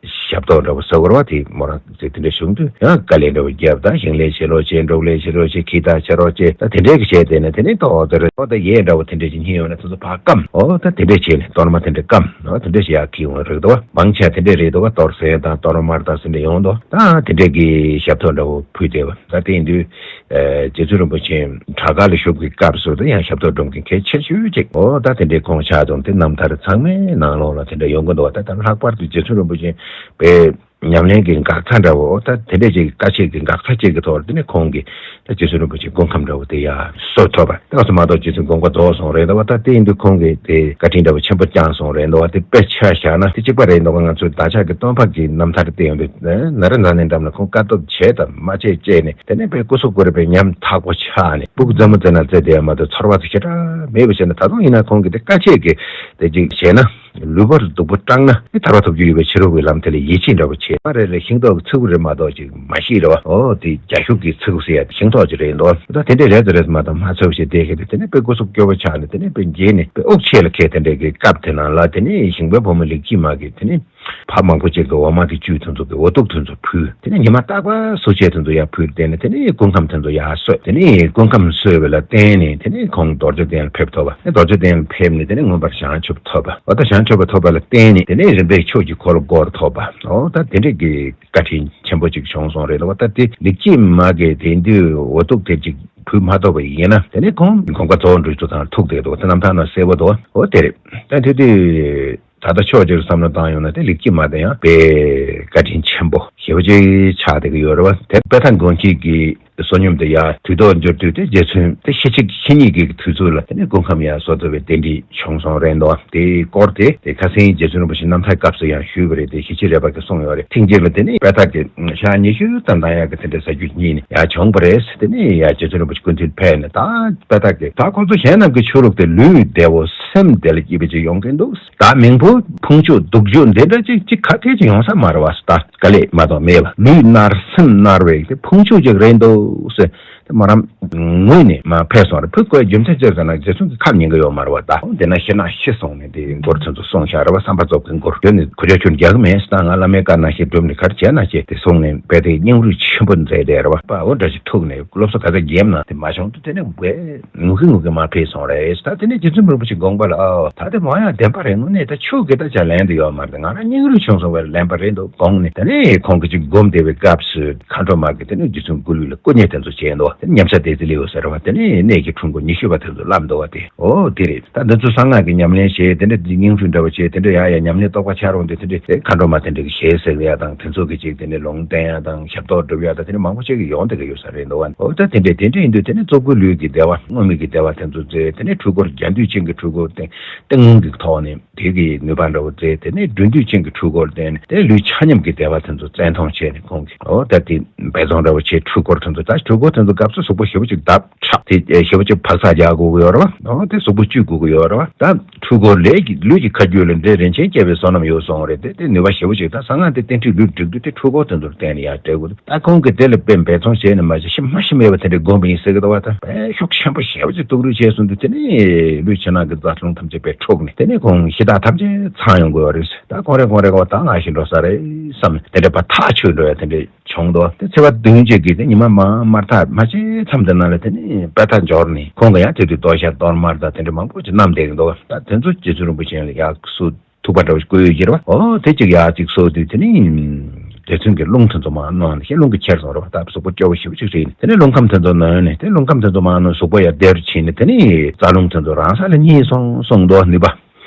ཞབས་ཏོག་འདྲ་བོ་ཟེར་བ་རེད་པ། དེ་མོ་རང་ཚོས་དེ་འདྲ་བྱུང་དུས་ཡང་དཀའ་ལས་འདྲ་བོ་བརྒྱབ། ད་ཞིང་ལས་བྱེད་རོགས་བྱེད། འབྲོག་ལས་བྱེད་རོགས་བྱེད། ཁྱི་དག་བྱེད་རོགས་བྱེད། ད་དེ་འདྲའི་གི་བྱས་དེ་ནས་དེ་ནས་ཏོག་ཙམ་རེ་ཏོག་ཙམ་ཡས་འདྲ་བོ་དེ་འདྲ་ཞིག་རྙེད་ཡོང་ན་དེ་ཚོ་ཕར་སྐམ། འོ་ད་དེ་འདྲ་བྱས་ནས་གཏོར་མ་དེ་འདྲ་སྐམ། འོ་དེ་འདྲ་ཞིག་ཡར་འཁྱེར་ཡོང་རེད་འདུག་པ། མང་ཆེ་བ་དེ་འདྲ་རེད་འདུག་པ། གཏོར་ཟས་དང་གཏོར་མ་དང་དེ་འདྲ་ཡོང་འདུག་ད་དེ་འདྲའི་གི་ཞབས་ཏོག་འདྲ་བོ་ཕུལ་བསྡད་པ། ད་དེ་ཡིན་དུས། ཨ་རྗེ་བཙུན་རིན་པོ་ཆེ་དྲག་ག་ལ་བཞུགས་པའི་སྐབས་སུ་དེ་ཡང་ཞབས་ཏོག་སྒྲུབ་མཁན་གལ་ཆེ་ཤོས་ཅིག་འོ་ད་དེ་འདྲའི་ཁོང་ཆགས་དང་། དེ་རྣམ་ཐར་ཚང་མའི་ནང་ལོགས་ལ་དེ་འདྲ་ཡོང་གི་འདུག་པ། ད་ལྷག་པར་དུ་རྗེ་བཙུན་རིན་པོ་ཆེ་པའི་ཉམས་ལེན་གྱི་འགག་རྩ་འདྲ་བོ། ད་དེ་འདྲ་ཅིག་དཀའ་སྤྱད་ཀྱི་འགག་རྩ་ཅིག་གི་ཐོག་ལ་དེ་ནས་ཁོང་གིས་ད་རྗེ་བཙུན་རིན་པོ་ཆེའི་སྐུ་ཁམས་འདྲ་བོ་དེ་ཡར་གསོ་ཐུབ་པ། ད་སོ་མ་གཏོགས་རྗེ་བཙུན་དགོངས་པ་རྫོགས་སོང་རེད་འདུག་པ། ད་དེ་ཡིན་དུས་ཁོང་གིས་དེ་བཀའ་དྲིན་འདྲ་བོ་ཆེན་པོ་བསྐྱངས་སོང་རེད་འདུག་པ། དེ་དཔེ་ཆ་བཞག་ན་དེ་གཅིག་པ་རེད་འདུག་པ། ང་ཚོས་བདག་ཅག་གི་སྟོན་པ་གི་རྣམ་ཐར་བལྟས་ཡོང་དུས། ན་རེ་ན་ནས་འགྲམ་ལ་ཁོང་དཀའ་སྟོབས་བྱས་དང་མ་བྱས་བྱས་ནས། དེ་ནས་དཔེ་སྐུ་གཟུགས་ཀོ་རེ་དཔེ་ཉམ་ཐག་པོ་ཆགས་ནས་སྤུ་གུ་མཛེས་མོ་མཛེས་ན་མཛེས་བསྡད་ཡ་མ་གཏོགས་ཚོར་བ་དེ་ཞེ་དྲག་མེད་པ་བྱས་ན། ད་དུང་ཡིན་ན་ཁོང་གིས་དེ་དཀའ་སྤྱད་ཀྱིས་དེ་ཅིག་བྱས་ན། ལུས་པོར་སྡུག་པོ་སྐྲག་ན་ནི་ཐར་པ་ཐོབ་རྒྱུ་ཡོད་པའི་ཕྱི་རོལ་གྱི་ལམ་དེ་ལ་ཡིད་ཆེས་འདྲ་བོ་བྱེད་པ་རེད་ལ། ཤིང་ཏོག་གི་ཚི་གུ་རེད་མ་གཏོགས་ཅིག་མ་ཤེས་རེད་པ། འོ་དེ་རྒྱ་ཤུག་གི་ཚི་གུ་ཟེར་ཡ་དེ་ཤིང་ཏོག་ཅིག་རེད་འདུག་ད་དེ་འདྲས་རེད་དང་རེད་མ་གཏོགས་མ་ཚོར་བ་ཞིག་བསྡད་ཤེས་དེ། དེ་ནས་དཔེ་སྐུ་གཟུགས་སྐྱོ་བོ་ཆགས་ནས། དེ་ནས་དཔེ་འགྱེལ་ནས་དཔེ་དབུགས་ཆད་ལ་ཁད་དེ་འདྲས་ཀྱི་སྐབས་དེ་ནང་ལ། དེ་ནས་ཞིང་པའི་བུ་མོ་ལེགས་སྐྱིད་མ་གིས་དེ་ནས་ཕ་མང་པོ་ཅིག་གི་འོ་མ་དེ་བཅུད་དེ་ཚོ་གི་འོ་ཐུག་དེ་ཚོ་ཕུལ། དེ་ནས་ཉི་མ་རྟག་པར་གཟུགས་ཆས་དེ་ཚོ་ཡར་ཕུལ། དེ་ནས་དེ་ནས་སྐུ་ཁམས་དེ་ཚོ་ཡར་གསོས། དེ་ནས་སྐུ་ཁམས་གསོས་པ་ལ་བརྟེན་ནས་དེ་ནས་ཁོང་རྡོ་རྗེ་གདན་ལ་ཕེབས་ཐུབ་པ། རྡོ་རྗེ་གདན་ལ་ཕེབས་ནས་དེ་ནས་མངོན་པར་བྱང་ཆུབ་ཐོབ་པ། འོ་ད་བྱང་ཆུབ་པ་ཐོབ་པ་ལ་བརྟེན་ནས་དེ་ནས་རིམ་པས་ཆོས་ཀྱི་འཁོར་ལོ་བསྐོར་ཐུབ་པ། འོ་ད་དེ་འདྲས་ཀྱི་བཀའ་དྲིན་ཆེན་པོ་ཅིག་བྱུང་སོང་རེད་ལ། འོ་ད་དེ་ལེགས་སྐྱིད་མ་གིས་དེ་དུས་འོ་ཐུག་དེ་ཅིག་ཕུལ་མ་ཐུབ་པ་ཡིན་ན། དེ་ནས་ཁོང་དགོངས་པ་རྫོགས་འགྲོ་རྒྱུ་དང་ཐུག་བསྡད་འདུག་དེ་རྣམ་ཐར་ནང་གསལ་པོ་འདུག་འོ་དེ་རེད། ད་དེ་དུས་ད་ལྟ་ཕྱོགས་གཅིག་ཏུ་བསམ་བློ་བཏང་ཡོང་ན། དེ་ལེགས་སྐྱིད་མ་དེ་ཡང་དཔེ་བཀའ་དྲིན་ཆེན་པོ་ཞེ་པོ་ཅིག་ཆགས་བསྡད་ཀྱི་ཡོད་རེད་པ། དེ་དཔེ་ཐང་དགོན་སྐྱིད་ཀྱི་བསོད་སྙོམས་དེ་ཡར་དུས་ཐོག་འབྱོར་དུས། དེ་རྗེ་བཙུན་དེ་ཤི་ཚེ་ཤི་ཉིན་གྱི་དུས་ཚོད་ལ་དེ་ནས་སྐུ་ཁམས་ཡར་གསོ་ཐུབ་པའི་རྟེན་འབྲེལ་བྱུང་སོང་རེད་འདུག་དེའི་སྐོར་དེ་དེ་ཁ་སང་རྗེ་བཙུན་རིན་པོ་ཆེ་རྣམ་ཐར་སྐབས་སུ་ཡང་ཞུས་པ་རེད། དེ་ཞི་བྱེད་རས་པ་གིས་གསུངས་ཡོད་རེད། ཐེངས་གཅིག་ལ་དེ་ནས་དཔེ་ཐག་གི་ཞག་ཉི་ཤུ་ཙམ་བཏང་ཡག་གི་དེ་འདྲའི་ཟ་རྒྱུ་རྙེད་ནས་ཡར་བྱུང་བ་རེད། དེ་ནས་ཡར་རྗེ་བཙུན་རིན་པོ་ཆེ་སྐུ་མདུན་ཕེབས་ནས། ད་དཔེ་ཐག་གི་ད་ཁོ་ཚོ་གཞན་རྣམས་ཀྱི་ཆོས་ལུགས་དེ་ལུས་བདེ་བོ་སེམས་བདེ་ལ་སྐྱིད་པ་ཅིག་ཡོང་གིན་འདུག་ད་མིང་པོ་ཕུང་བྱེད་སྡུག་བྱེད་འདི་འདྲ་ཅིག་ཅིག་ག་ཐད་ཅིག་ཡོང་ས་མ་རེད་པ། ད་དཀའ་ལས་མ་གཏོགས་མེད་པ། ལུས་མནར་སེམས་མནར་བའི་དེ་ཕུང་བྱེད་ཅིག་རེད་འདུག་ཟེར། དེ་མོ་རང་ངུས་ནས་མར་ཕེབས་སོང་རེད། ཕུད་དགོས་རྒྱུ་མཚན་ཅི་ཟེར་ན་རྗེ་བཙུན་གྱི་ཁ་ཉན་གི་ཡོད་མ་རེད་པ། ད་འོ་དེ་ན་ཤི་ན་ཤི་སོང་ནས་དེ་མགུར་ཚོ་ཚོ་གསུངས་བཞག་རེད་པ། བསམ་པ་རྫོགས་པའི་མགུར། དེ་ནི་ཁོ་ཅག་ཁྱོད་རྒྱག་གི་མེད་ཟེར། ད་ང་བླ་མའི་བཀའ་ནང་བཞིན་སྒྲུབ་ནས་ག་རེ་བྱས་ན་བྱས། དེ་གསུངས་ནས་དཔེ་དེ་སྙིང་རུས་ཆེན་པོ་མཛད་བསྡད་རེད་པ། འོ་འདྲ་ཞིག་ཐུག་ནས་སློབ་གསོ་ག་ཚོད་བརྒྱབ་ན་དེ་མ་བྱུང་དུས། དེ་ནས་དཔེ་ངུ་གི་ངུ་གི་མར་ཕེབས་སོང་རེད། ད་དེ་ནས་རྗེ་བཙུན་རིན་པོ་ཆེ་དགོངས་པ་ལ། ཨོ་ད་དེ་མོ་ཡང་བདེན་པ་རེད། དངོས་གནས་ད་ཆོས་ཀྱི་ད་ཅང་ལན་དུ་ཡོད་མ་རེད། ང་རང་སྙིང་རུས་ཆུང་སོང་བས་ལན་པ་རེད་འདུག་དགོངས་ནས། དེ་ནས་ཁོང་གི་ཅིག་སྒོམ་བསྡད་པའི་སྐབས་སུ་མཁའ་འགྲོ་མ་གིས་དེ་ནས་རྗེ་བཙུན་སྐུ་ལུས་ལ་སྐུ་མཉེ་དེ་ཚོ་བྱས་འདུག་དེ་ནས་མཉམ་བཞག་བདེ་རྩེ་ལེའུ་ཟེར་བ་དེ་ནས་གནས་ཀྱི་འཁྲུལ་འཁོར་ཉི་ཤུ་པ་དེ་ཚོ་བསླབ་འདུག་བ་དེ། ཨོ་དེ་རེད། ད་འདི་ཚོ་གསང་སྔགས་ཀྱི་ཉམས་ལེན་བྱས། དེ་འདྲ་སྙིང་བསྡུས་འདྲ་བོ་བྱས། དེ་འདྲ་ཡ་ཡ་ཉམས་ལེན་རྟོགས་པ་འཆར་འོང་དུས། དེ་འདྲ་དེ་མཁའ་འགྲོ་མ་དེ་འདྲ་གི་ཞལ་གཟིགས་ཡ་དང་། དེ་ཚོ་གི་ཅིག་དེ་ནས་ལུང་བསྟན་ཡ་དང་། ཞབས་ཏོག་སྒྲུབ་ཡ་དང་། དེ་འདྲ་མང་པོ་ཅིག་གི་ཡོང་བསྡད་ཀྱི་ཡོད་ས་རེད་འདུག་བ། ཨོ་ད་དེ་འདྲ་དེ་འདྲ་ཡིན་དུས་དེ་ནས་བཙོག་པའི་ལུས་ཀྱི་བདེ་བ། དངོས་མེད་ཀྱི་བདེ་བ་དེ་ཚོ་བཙལ། དེ་ནས་འཁྲུལ་འཁོར་རྒྱ་མདུད་ཅན་གྱི་འཁྲུལ་འཁོར་བསྟན། ཏིང་ངེ་འཛིན་གྱི་ཐོག་ནས་དེ་གི་ནུས་པ་འདྲ་བོ་བཙལ། དེ་ནས་སྒྲོན་མདུད་ཅན་གྱི་འཁྲུལ་འཁོར་བསྟན། དེ་ལུས་ཆ་མཉམ་གྱི་བདེ་བ་དེ་ཚོ་བཙན་མཐོང་བྱས་ནས། ཁོང་གིས་ཨོ་ད་དེ་འབད་བརྩོན་འདྲ་བོ་བྱས། འཁྲུལ་འཁོར་དེ་ཚོ། ད་འཁྲུལ་འཁོར་དེ་ཚོ་སྐབས་སུ་གཟུགས་པོ་ཞེ་པོ་ཅིག་བརྡབ་ཁྲག་དེ་ཞེ་པོ་ཅིག་བག་ཚ་རྒྱག་དགོས་ཀྱི་ཡོད་རེད་བ། ཨོ་དེ་གཟུགས་པོ་གཅུས་དགོས་ཀྱི་ཡོད་རེད་བ། ད་འཁྲུལ་འཁོར་ལས་ཀྱི་ལུས་ཀྱི་ཁ་རྒྱུད་ལ་འདྲེ་རིན་ཆེན་བསྐྱེད་པའི་བསོད་ནམས་ཡོད་སོང་བ་རེད། དེ་དེ་ནུས་པ་ཞེ་པོ་ཅིག། ད་གསང་སྔགས་དེ་རྟེན་འབྲེལ་ལུས་སྒྲིག་དུས་དེ་འཁྲུལ་འཁོར་དེ་ཚོར་བརྟེན་ནས་ཡར་སྤྲད་དགོས། ད་ཁོང་གིས་དེ་ལ་དཔེ་འབད་བརྩོན་བྱས་ནས་མ་བྱས། ཤི་མ་ཤི་མེད་པ་དེ་འདྲའི་སྒོམ་པ་ཡིན་ཟེར་གི་འདུག་བ། ད་དཔེ་ཤུགས་ཆེན་པོ་ཞེ་པོ་ཅིག་གཏུག་རོགས་བྱས་སོང་དུས། དེ་ནས་ལུས་ཕྱི་ནང་གི་རྩ་རླུང་ཐམས་ཅད་དཔེ་འཁྲུགས་ནས། དེ་ནས་ཁོང་ཤི་རྟགས་ཐམས་ཅད་ཚང་ཡོང་གི་ཡོད་རེད། ད་ཁོང་རེ་ཁོང་རེ་ཁོང་ད་ང་ཤི་འགྲོ་ས་རེད་བསམ་ནས། དེ་འདྲ་ཕར་ཐག་ཆོད་འགྲོ་ཡ་དེ་འདྲ་བྱུང་འདུག། དེ་ཚེས་པ་བདུན་བཅས་ཀྱི་དེ་ཉི་མ་མ་མར་ཐག་མ་ཆད་མཚམས་དེ་ནང་ལ་དེ་ནས་དཔལ་རྟགས་འབྱོར་ནས། ཁོང་གིས་ཡང་དེ་དུས་རྡོ་ཞལ་གཏོར་མ་དང་དེ་འདྲ་མང་པོ་ཅིག་བསྣམས་བསྡད་ཀྱི་འདུག། ད་དེ་ཚོ་རྗེ་བཙུན་རིན་པོ་ཆེ་ལ་ཡར་གསོལ། ཐུག་པ་འདྲ་བོ་ཞིག་བསྐོལ་ཡོད་ཀྱི་རེད་བ། ཨོ་དེ་གཅིག་ཡར་གཅིག་གསོལ་དུས། དེ་ནས་རྗེ་བཙུན་གྱིས་རླུང་དེ་ཚོ་མར་གནང་ནས། ཤི་རླུང་གིས་ཁྱེར་སོང་རེད་བ། ད་གཟུགས་པོ་སྐྱོ་བོ་ཞེ་པོ་ཅིག་རེད། དེ་ནས་རླུང་ཁམས་དེ་ཚོ་ནོན་ནས། དེ་རླུང་ཁམས་དེ་ཚོ་མར་ནོན། གཟུགས་པོ་ཡར་བདེ་རུ་ཕྱིན་ནས། དེ་ནས་རྩ་རླུང་དེ་ཚོ་རང་ས་ལ་ཉིད་སོང་གསུངས་འདུག་ནུས་པ།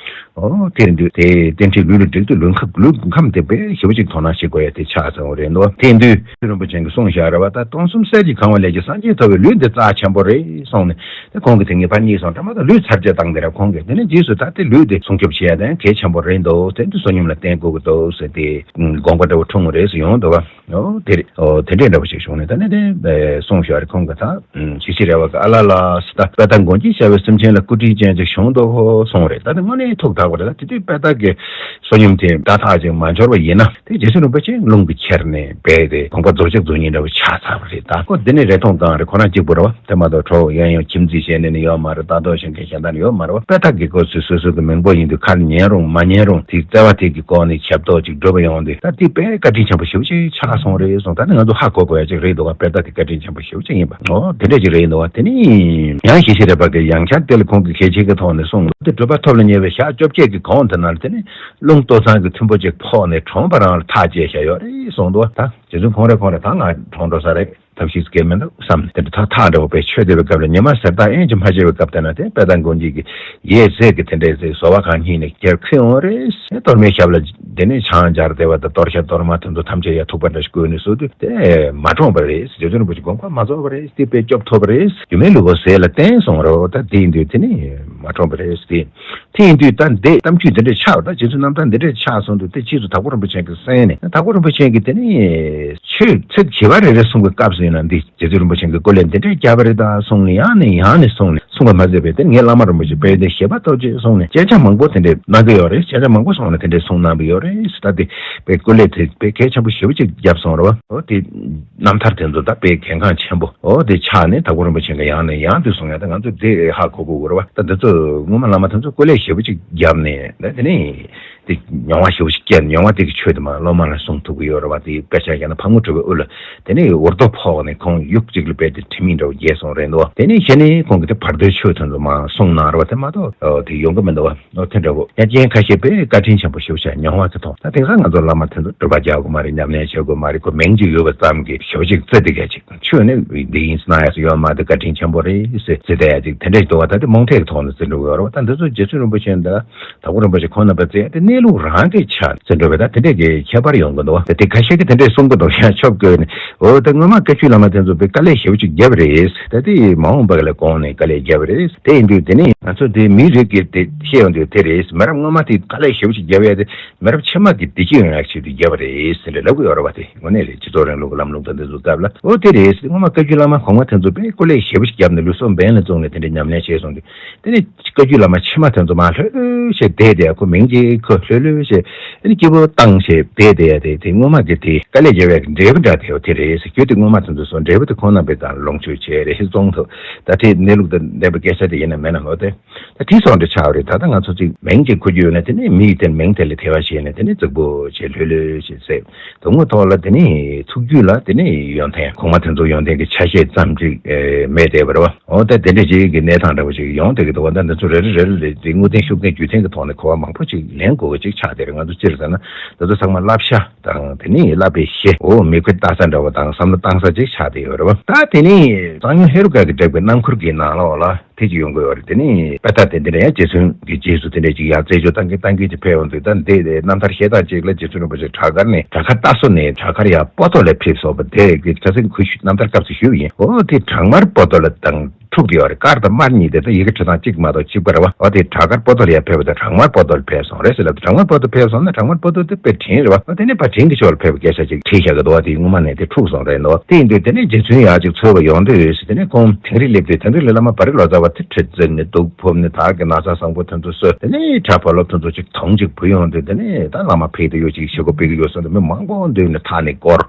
ཨོ་དེ་དུས་དེ་རྟེན་འབྲེལ་ལུས་ལ་སྒྲིག་དུས། ལུས་ཁམས། ལུས་ཁམས་དེ་དཔེ་ཞེ་པོ་ཅིག་དོ་སྣང་བྱེད་དགོས་ཡ་དེ་ཆགས་སོང་བ་རེད་འདུག། དེ་དུས་རིན་པོ་ཆེ་གིས་གསུངས་བཞག་རེད་བ། ད་སྟོང་གསུམ་གསེར་གྱིས་གང་བ་ལས་ཀྱང་སངས་རྒྱས་ཐོབ་པའི་ལུས་འདི་རྩ་ཆེན་པོ་རེད་གསུངས་ནས། དེ་ཁོང་གིས་དེ་ངེས་པ་རྙེད་སོང་། ད་མ་གཏོགས་ལུས་ཚར་གཅོད་བཏང་དེ་རེད་ཁོང་གིས། དེ་ནས་རྗེས་སུ་ད་དེ་ལུས་དེ་སྲུང་སྐྱོབ་བྱེད་ཡ་དེ་གལ་ཆེན་པོ་རེད་འདུག། དེ་འདི་བསོད་སྙོམས་ལ་བརྟེན་དགོས་ཀྱི་འདུག་ཟེར་དེ་དགོངས་པ་འདྲ་བོ་འཁྲུངས་རེད་ཟེར་ཡོང་འདུག་ག། ཨོ་དེ་རེད། ཨོ་དེ་འདྲས་འདྲ་བོ་ཞིག་བྱུང་ནས། ད་ནི་དེ་གསུངས་བཞག་རེད་ཁོང་གིས། ད་ཞེ་ཤི་རས་པ་གིས། ཨ་ལ་ལ་ཟེར། ད་དཔལ་ལྡན་མགོན་གྱིས་བྱ་བའི་སེམས་ཅན་ལ་སྐུ་དྲིན་ཅན་ཅིག་བྱུང་འདུག་ཧོ་གསུངས་རེད། ད་དེ་དངོས་གནས་ཐུགས་དག་པ་རེད། ད་དེ་དུས་དཔལ་རྟགས་ཀྱི་བསོད་སྙོམས་དེ་ད་ཐག་ཅིག་མ་འབྱོར་བ་ཡིན་ན། དེ་རྗེ་བཙུན་རིན་པོ་ཆེ་རླུང་གིས་ཁྱེར་ནས་རྦད་དེ་དགོངས་པ་རྫོགས་བྱ་རྫོགས་ཉིད་འདྲ་བོ་ཆགས་ཚར་བ་རེད། ད་ཁོ་འདི་ནས་རེ་མཐོང་གང་རེད། ཁོ་རང་གཅིག་པུ་རེད་བ། དེ་མ་གཏོགས་གྲོགས་གཡས་གཡོན་ཁྱིམ་མཚེས་བྱས་ནས་ནི་ཡོད་མ་རེད། ལྟ་རྟོག་བྱེད་མཁན་གཞན་དག་ནི་ཡོད་མ་རེད་བ། དཔལ་རྟགས་ཀྱི་སྐབས་སུ་སོ་སོ་གི་མིང་པོ་ཡིན་དུས། ཁ་ལ་ཉན་རུང་མ་ཉན་རུང་དེ་བརྩེ་བ་དེ་གི་སྒོ་ནས་ཞབས་ཏོག་ཅིག་སྒྲུབ་པ་ཡོང་དུས། ད་དེ་དཔེ་བཀའ་དྲིན་ཆེན་པོ་ཞེ་པོ་ཅིག་ཆགས་སོང་རེད་གསུངས། ད་ནི་ང་ཚོ་ཧ་གོ་དགོས་ཡ་ཅིག་རེད་འདུག་བ། དཔལ་རྟགས་དེ་བཀའ་དྲིན་ཆེན་པོ་ཞེ་པོ་ཅིག་ཡིན་པ། ཨོ་དེ་འདྲ་ཅིག་རེད་འདུག་བ། དེ་ནི་ཡང་ཞེ་ཤི་རས་པ་གིས་ཡང་བསྐྱར་དེ་ལ་ཁོང་གིས་གལ་ཆེ་གི་ཐོག་ནས་གསུངས། དེ་གྲུབ་པ་ཐོབ་ལ་ཉེ་བའི་ཞག་བཅོ་བརྒྱད་ཀྱི་གོང་དེ་ནང་ལ་དེ་ནི་རླུང་ལྟོ་ཚང་གི་མཐུན་པོ་ཅིག་ཕོག་ནས་གྲོངས་པ་རང་ལ་ཐག་བཅད་བཞག་ཡོད་རེད་གསུངས་འདུག་བ། ད་རྗེ་བཙུན་ཁོང་རེ་ཁོང་རེ་ད་ང་གྲོངས་འགྲོ་ས་རེད། ཐབས་ཤེས་སྐྱེ་མི་འདུག་བསམ་ནས། དེ་འདྲ་ཐག་ཐག་འདྲ་བོ་དཔེ་ཆོད་བསྡད་པའི་སྐབས་ལ། ཉི་མ་ཟེར་ཐག་ཨེན་ཅིག་མ་ཆད་པའི་སྐབས་དེ་ན། དེ་དཔལ་ལྡན་མགོན་གྱིས་ཡས་ཟས་ཀྱི་དེ་འདྲའི་ཟས་བཟོ་བ་གང་ཉིད་ནས་ཁྱེར་ཁུར་ཡོང་རེད། གཏོར་མའི་ཞབས་ལ་དེ་ནས་ཆང་སྦྱར་བསྡད་པ་དང་། གཏོར་ཞབས་གཏོར་མ་དེ་ཚོ་ཐམས་ཅད་ཡར་ཐུག་པ་འདྲ་ཞིག་བསྐོལ་ནས་གསོལ་དུས། དེ་མ་གྲོངས་པ་རེད། རྗེ་བཙུན་རིན་པོ་ཆེ་དགོངས་པ་མ་རྫོགས་པ་རེད། དེ་དཔེ་སྐྱོབ་ཐུབ་པ་རེད། སྒྱུ་མའི་ལུས་པོ་ཟས་ལ་བརྟེན་སོང་རེད་བ། ད་དེ་ཡིན་དུས་དེ་ནི་མ་གྲོངས་པ་རེད། དེ་དེ་ཡིན་དུས་ད་འདི་གཏམ་རྒྱུད་འདི་འདྲས་ཆགས། ད་རྗེ་བཙུན་རྣམ་ཐར་འདི་འདྲས་ཆགས་སོང་དུས། དེ་རྗེས་སུ་དྭགས་པོ་རིན་པོ་ཆེ་གིས་གསན་ནས། དྭགས་པོ་རིན་པོ་ཆེ་གིས་དེ་ནི་ཆོས་ཚིག་བྱིས་པ་རེ་རེ་གསུང་གི་སྐབས་སུ་ཡིན་ན། འདི་རྗེ་བཙུན་རིན་པོ་ཆེ་གིས་སྐུ་ལས་འདི་འདྲས་བརྒྱབ་པ་རེད་ད་གསུངས་ནས། ཡང་ནས་ཡང་ནས་གསུངས་ནས། གསུང་བ་མ་ཟད་པའི་དེ་ངའི་བླ་མ་རིན་པོ་ཆེ་དཔལ་ལྡན་བཞད་པ་རྡོ་རྗེ་གསུངས་ནས། སྐད་ཆ་མང་པོ་དེ་འདྲས་གནང་གི་ཡོད་རེད། སྐད་ཆ་མང་པོ་གསུངས་ནས་དེ་འདྲས་གསུང་གནང་གི་ཡོད་རེད། ད་དེ་དཔེ་སྐུ་ལས་དེ་དཔེ་གལ་ཆེན་པོ་ཞེ་པོ་ཅིག་བརྒྱབ་སོང་རེད་བ། འོ་དེ་རྣམ་ཐར་དེ་ཚོ་ད་དཔེ་གལ་འགངས་ཆེན་པོ། འོ་དེ་ཆགས་ནས་དྭགས་པོ་རིན་པོ་ཆེ་གིས་ཡང་ནས་ཡང་དུ་གསུང་ཡ། ད་ང་ཚོ་དེ་ཧ་གོ་དགོས་རེད་བ། ད་འདི་ཚོ་སྔོན་མ་བླ་མ་དེ་ཚོ་སྐུ་ལས་ཞེ་པོ་ཅིག་བརྒྱབ་ནས། ད་དེ་ནས་དེ་མྱོང་བ་ཞེ་པོ་ཅིག་སྐྱེས། མྱོང་བ་དེ་གི་ཆོས་དེ་མར་སློབ་མ་ལ་གསུང་ཐུབ་ཀྱི་ཡོད་རེད་བ། དེ་དཔེ་ཆ་ཡང་ན་ཕག་མོ་གྲུ་པའི་དབུ་ལ་དེ་ནས་འུར་རྡོ་ཕོག་ནས་ཁོང་ཡུག་གཅིག་ལ་རྦད་དེ་དྲི་མེད་འདྲ་བོ་རྒྱས་སོང་རེད་འདུག་བ། དེ་ནས་གཞི་ནས་ཁོང་གིས་དེ་བར་དོའི་ཆོས་དེ་ཚོ་མར་གསུངས་གནང་རེད་བ། དེ་མ་གཏོགས་དེ་ཡོང་གི་མི་འདུག་བ། ཨོ་དེ་འདྲ་བོ། ཡ་རྐྱེན་ཁ་ཤས་དཔེ་བཀའ་དྲིན་ཆེན་པོ་ཞེ་པོ་ཅིག་མྱོང་བ་གི་ཐོག། ད་དེང་སང་ང་ཚོ་བླ་མ་དེ་ཚོ་སྒྲུབ་པ་རྒྱག་དགོས་མ་རེད། ཉམས་ལེན་བྱེད་དགོས་མ་རེད། ཁོ་མིང་ཅིག་ཡོད་པ་ཙམ་གྱིས་ཞེ་པོ་ཅིག་བརྩི་བསྡད་མཁན་ཅིག། ཆོས་ནི་འདི་ཡིན་ཟེར་གནང་ཡ་ཡོད་མ་རེད། བཀའ་དྲིན་ཆེན་པོ་རེད་ཟེར་བརྩི་བསྡད་ཡ་ཅིག་དེ་འདྲ་ཞིག་འདུག་བ། ད་དེ་རྨོངས་དད་ཀྱི་ཐོག་ནས་བརྩི་འགྲོ་གི་ཡོད་རེད་བ། ད་འདི་ཚོ་རྗེ་བཙུན་རིན་པོ་ཆེ་དང་དྭགས་པོ་རིན་པོ་ཆེ་ཁོང་རྣམ་པས་བརྩི་ཡ་དེ་གནས་ལུགས་རང་གི་ཆ་བརྩི་འགྲོ་བས། ད་དེ་འདྲ་གི་ཁྱད་པར་ཡོང་གི་འདུག་བ། ད་དེ་ཁ་ཤས་ཀྱིས་དེ་འདྲ་གསུང་གི་འདུག། ཡང་ཆོབ་དགོས་ནས། འོ་ད་སྔོན་མ་བཀའ་བརྒྱུད་བླ་མ་དེ་ཚོ་དཔེ་དཀའ་ལས་ཞེ་པོ་ཅིག་བརྒྱབ་པ་རེད། ད་དེ་མ་འོངས་པ་ལ་དགོངས་ནས་དཀའ་ལས་བརྒྱབ་པ་རེད། དེ་ཡིན་དུས་དེ་ནས་ང་ཚོ་དེ་མིའི་རིགས་ཀྱི་དེ་བཤད་ཡོང་དུས་དེ་རེད། མི་རབས་སྔོན་མ་དེ་དཀའ་ལས་ཞེ་པོ་ཅིག་བརྒྱབ་ཡ་དེ་མི་རབས་ཕྱི་མ་གི་བདེ་སྐྱིད་ཡོང་ཡག་ཆེད་དུ་བརྒྱབ་པ་རེད་ཟེར་ནས་ལབ་གི་ཡོད་རེད་བ། དེ་དངོས་གནས་རེད། སྤྱི་ཚོགས་རིང་ལུགས་ཀྱི་ལམ་ལུགས་དང་དེ་ཚོ་སྐབས་ལ། འོ་དེ་རེད། སྔོན་མ་བཀའ་བརྒྱུད་བླ་མ་གོང་མ་དེ་ཚོ་དཔེ་སྐུ་ལས་ཞེ་པོ་ཞིག་བརྒྱབ་ནས་ལུས་སྲོག་འབེན་ལ་བཙུགས་ནས་དེ་འདྲའི་ཉམས་ལེན་བྱས་སོང་དུས། དེ་ནས་བཀའ་བརྒྱུད་བླ་མ་ཕྱི་མ་དེ་ཚོ་མར་ལྷོད་ལྷོད་བྱས་བསྡད་བསྡད་ཡ། ཁོ་མིང་གཅིག་ཁོ་ལྷོད་ལྷོད་བྱས། དེ་ནས་སྐྱིད་པོ་བཏང་བྱས་བསྡད་བསྡད་ཡ་དེ། དེ་སྔོན་མ་གི་དེ་དཀའ་ལས་བརྒྱབ་ཡ་གི་འབྲས་བུ་འདྲ་དེ་འོ་དེ་རེད་ཟེར། རྒྱུ་དེ་སྔོན་མ་དེ་ཚོ་སོང་། འབྲས་བུ་དེ་ཁོང་རྣམ་པས་ད་ལོངས་སྤྱོད་བྱས་རེད། བཙོང་ཐུབ། ད་དེ་གནས་ལུགས་དང་ལྡན་པའི་སྐད་ཆ་དེ་ཡིན་ན་མིན་ན། འོ་དེ། ད་དེ་སོང་འདྲ་ཆགས་པ་རེད། ད་ལྟ་ང་ཚོ་ཅིག་མིང་ཅིག་འཁུར་རྒྱུ་ཡོད་ན། དེ་ནས་མི་ཡི་དེར་མིང་དེ་ལ་དད་པ་བྱས་ནས། དེ་ནས་རྫིག་པོ་བྱས་ལྷོད་ལྷོད་བྱས་ཟེར། དོན་དངོས་ཐོག་ལ་དེ་ནས་ཐུགས་རྒྱུད་ལ་དེ་ནས་ཡོན་ཏན་གོང་མ་དེ་ཚོ་ཡོན་ཏན་གྱི་ཆ་ཤས་ཙམ་ཅིག་ཨེ་མེད་བསྡད་པ་རེད་བ། འོ་ད་དེ་འདྲ་ཅིག་གི་གནས་སྟངས་འདྲ་བོ་ཅིག་ཡོང་བསྡད་ཀྱི་འདུག་བ། ད་འདི་ཚོ་རེ་རེ་རེ་རེ་དེ་དངོས་བསྟན་ཤུགས་བསྟན་རྒྱུ་མཚན་གྱི་ཐོག་ནས་གོ་བ་མང་པོ་ཅིག་ལེན་དགོས། ཅིག་ཆགས་བསྡད་རེད། ང་ཚོ་སྤྱིར་བཏང་ན་ད་ལྟ་ཚང་མ་བསླབ་བྱ་དང་དེ་ནས་བསླབ་པའི་གཞི། འོ་མིག་དཔེ་ལྟ་ས་འདྲ་བ་དང་བསམ་བློ་བཏང་ས་ཅིག་ཆགས་བསྡད་ཡོད་རེད་བ། ད་དེ་ནས་གསང་ཡུམ་ཧེ་རུ་ཀ་གིས་བསྒྲགས་པའི་རྣམ་མཁོར་གྱི་ནང་ལོགས་ལ་དེ་ཅིག་ཡོང་གི་ཡོད་རེད། དེ་ནས་དཔེ་ལྟ་དེ་འདི་ནས་ཡང་རྗེ་བཙུན་གྱི་རྗེས་སུ་དེ་འདྲ་ཅིག་ཡང་རྩད་གཅོད་བཏང་གིན་བཏང་གིན་ཅིག་ཕེབས་ཡོང་དུས། ད་འདི་རྣམ་ཐར་བཤད་སྟངས་ཅིག་ལ་རྗེ་བཙུན་རིན་པོ་ཆེ་བྲག་དཀར་ནས། བྲག་དཀར་རྟ་སོ་ནས་བྲག་དཀར་ཡར་སྤོ་ཏོ་ལ་ཕེབས་སོང་བ་དེ་གི་ཆ་ཚིག་ཁོས་རྣམ་ཐར་སྐབས་སུ་ཞུས་ཡིན། འོ་དེ་བྲག་དམར་སྤོ་ཏོ་ལ་དང་འཁྲུག་ཡོད་རེད། དཀར་དང་དམར་གཉིས་དེ་ད་ཡི་གེ་འབྲི་སྟངས་གཅིག་མ་གཏོགས་གཅིག་པ་རེད་བ། འོ་དེ་བྲག་དཀར་སྤོ་ཏོ་ལ་ཡར་ཕེབས་པ་དང་བྲག་དམར་སྤོ་ཏོ་ལ་ཕེབས་སོང་རེད་ཟེར་ལབ། བྲག་དམར་སྤོ་ཏོ་ཕེབས་སོང་ན་བྲག་དམར་སྤོ་ཏོ་དེ་དཔེ་བྲིན་རེད་བ། འོ་དེ་ནས་ཕར་བྲིན་གྱི་ཕྱོགས་ལ་ཕེབས་པའི་སྐད་ཆ་ཅིག་བྲིས་བཞག་གི་འདུག་བ། དེ་སྔོན་མ་ནས་དེ་འཁྲུག་སོང་རེད་འདུག་བ། དེ་ཡིན་དུས་དེ་ནས་རྗེ་བཙུན་ཡར་ཅིག་འཚོལ་བ་ཡོང་དུས་ཟེར། དེ་ནས་ཁོང་དིང་རི་སླེབས་དུས་དེ་འདྲ་ལ་བླ་མ་བ་རི་ལོ་ཙཱ་བ་དེ་ཁྲིད་འཛིན་ནས་གདུགས་ཕུབ་ནས་དར་གྱི་ན་བཟའ་བཟང་པོ་དེ་ཚོ་གསོལ། དེ་ནས་གྲྭ་བ་སློབ་དེ་ཚོ་ཅིག་དོང་ཅིག་བུད་ཡོང་དུས། དེ་ནས་ད་བླ་མ་ཕེབས་དུས་ཡོད་ཅིག་ཞུ་དགོས་པའི་གི་ཡོད་ས་འདུག་མི་མང་པོ་མདུན་ནས་ཐག་ནས་བསྐོར།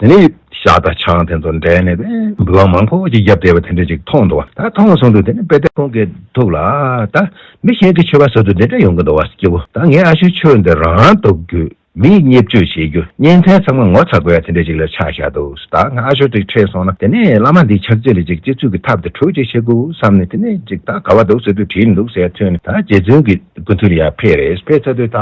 དེ་ནས་ཞག་དང་ཆང་དེ་ཚོ་འདྲེན་ནས་དེ་འབུལ་བ་མང་པོ་ཅིག་བརྒྱབ་བསྡད་པ་དེ་འདྲ་ཅིག་མཐོང་འདུག་བ། ད་མཐོང་སོང་དུས་དེ་ནས་དཔེ་དེ་ཁོང་གི་ཐུགས་ལ། ད་མི་གཞན་གྱི་མཆོད་པ་ཟ་དུས་འདི་འདྲ་ཡོང་གི་འདུག་བ། སྐྱེ་བོ་ད་ངའི་ཨ་ཞོའི་ཆོས་འདི་རང་འདོགས་རྒྱུ། མིས་བརྙས་བཅོས་བྱེད་རྒྱུ། གཉན་ཚན་ཚང་མ་ངོ་ཚ་དགོས་ཡ་དེ་འདྲ་ཅིག་ལ་ཆགས་བཞག་འདུག་ད་ང་ཨ་ཞོ་དེ་ཁྲིད་སོང་ན་དེ་ནས་བླ་མ་འདིའི་ཕྱག་རྗེས་ལ་ཅིག་སྤྱི་ཚོགས་ཀྱི་ཐབས་དེ་གྲོགས་ཅིག་བྱེད་དགོས་བསམ་ནས། དེ་ནས་ཅིག་ད་ག་བ་འདུག་ཟེར་དུས་བྲིས་འདུག་ཟེར་ཐོན་ནས། ད་རྗེ་བཙུན་གྱི་སྐུ་མདུན་ལ་ཡར་ཕེབས་རེད། ཕེབས་ཚར་དུས་ད་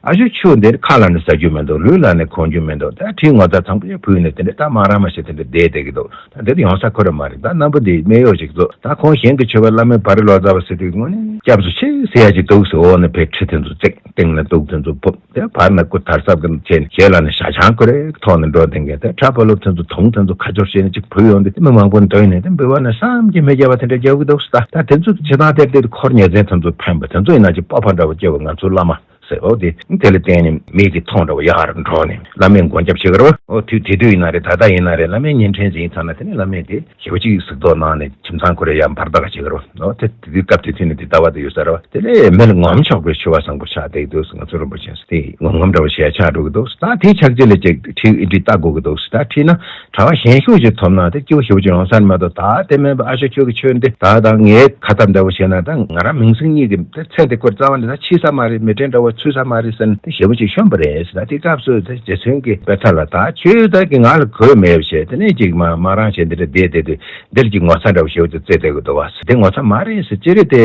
ཨ་ཞོའི་ཆོས་འདི་ཁ་ལ་ནི་ཟ་རྒྱུ་མི་འདུག་ལུས་ལ་ནི་གོན་རྒྱུ་མི་འདུག་ད་ཁྲིའི་ངོ་ཚ་ཚང་པོ་ཕུལ་ནས་དེ་འདྲ་ད་མ་རང་མ་ཤེས་དེ་འདྲ་བསྡད་བསྡད་ཀྱི་འདུག་ད་འདི་ཡོང་ས་ཁོ་ར་མ་རེད། ད་རྣམ་པ་འདི་སྨད་གཡོག་ཅིག་ཚོ། ད་ཁོང་གཞན་གྱི་མཆོད་པ་བླ་མའི་བ་རི་ལོ་ཙཱ་བ་ཟེར་དུས་དངོས་གནས་སྐྱབས་སུ་མཆི་ཟེར་ཡ་ཅིག་འདུག་ཟེར། འོ་ན་ཕེབས་ཁྲི་དེ་ཚོ་བརྩེགས། སྟེང་ན་གདུགས་དེ་ཚོ་ཕུབ། དེ་བར་ན་སྐུ་དར་ཟབ་ཀྱི་བྱས་ནས་ཞལ་ལ་ནི་ཞག་ཆང་ཁོ་རའི་ཐོག་ནས་འགྲོ་བསྡད་མཁན། དེ་གྲྭ་བ་སློབ་དེ་ཚོ་དོང་དེ་ཚོ་ཁ་སྦྱོར་བྱས་ནས་ཅིག་བུད་ཡོང་དུས། མི་མང་པོ་འདོན་ནས་དེ་འབུལ་བ་ནི་བསམ་གྱིས་མི་ཁྱབ་པ་དེ་འདྲ་རྒྱག་གི་འདུག་ཟེར། ད་དེ་ཚོ་བྱེད་སྟངས་དེ་དེ་འཁོར་ཉེ་ཚན་དེ་ཚོ་ཕན་པ་དེ་ཚོ་ཡིན་ན་ཅིག་སྤོབས་པ་འདྲ་བོ་སྐྱེ་བ། ང་ཚོ་བླ་མ་ཟེར། འོ་དེ་དེ་ལ་བརྟེན་ནས་མི་གི་མཐོང་འདྲ་བོ་ཡར་འགྲོ་ནས་བླ་མས་མགོན་སྐྱབས་བྱེད་ཀྱི་རེད་བ། འོ་དུས་དེ་དུས་ཡིན་ན་རེད། ད་ལྟ་ཡིན་ན་རེད། བླ་མའི་བརྙན་འཕྲིན་ཟིན་ཚར་ན་དེ་ནས་བླ་མས་དེ་ཞེ་པོ་ཅིག་གཟིགས་རྟོག་གནང་ནས་ཁྱིམ་ཚང་ཁོ་རེ་ཡར་འབར་ད་ག་བྱེད་ཀྱི་རེད་བ། འོ་དེ་དེ་དུས་སྐབས་དེ་དུས་ནས་དེ་ལྟ་བ་དེ་ཡོད་ས་རེད་བ། དེ་ལས་མི་ལ་ངོམ་ཆོག་པའི་མཆོད་པ་བཟང་པོ་ཆགས་བསྡད་ཀྱི་འདུག་ང་ཚོ་རིན་པོ་ཆེ་དེ་ངོམ་ངོམ་འདྲ་བོ་ཞེ་ཆགས་འགྲོ་གི་འདུག་ད་དེའི་ཕྱག་རྗེས་ལ་ཅིག་ཁྲིད་ཨེ་འདྲི་ལྟ་དགོས་ཀྱི་འདུག་ད་ཁྲིད་ན་གྲྭ་བ་གཞན་ཤོས་ཅིག་ཐོབ་ན་དེ་སྐྱིད་པོ་ཞེ་པོ་ཅིག་ཡོང་ས་རེད་མ་གཏོགས། ད་དེ་མིན་པ་ཨ་ཞོ་ཁྱོད་ཀྱི་ཆོས་འདི་ད་ད་ངའི་ཁ་ཐབས་འདྲ་བོ་བྱས་ན་ད་ང་རང་མིང་སྲིང་གཉིས་ཀྱི་ད་ཚེ་འདི་ཁོ་རྩ་བ་ནས་ད་འཆི་ས་མ་རེད། མི་གྲལ་འདྲ་བོ་ཚུད་ས་མ་རེད་ཟེར་ནས་དེ་ཞེ་པོ་ཅིག་ཤོམ་པ་རེད་ཟེར། ད་དེ་སྐབས་སུ་དེ་རྗེ་བཙུན་གྱིས་དཔེ་ཆ་ལ། ད་ཁྱོད་ད་ཀྱི་ང་ལ་གོས་མེད་པ་བྱས། དེ་ནས་ཅིག་མ་མ་རང་བྱས་འདི་འདྲ་བསྡད་བསྡད་དུས་འདིར་ཅིག་ངོ་ཚ་འདྲ་བོ་ཞེ་པོ་ཅིག་བརྩི་བསྡད་ཀྱི་འདུག་བ། དེ་ངོ་ཚ་མ་རེད་ཟེར། ཅི་རེད་དེ་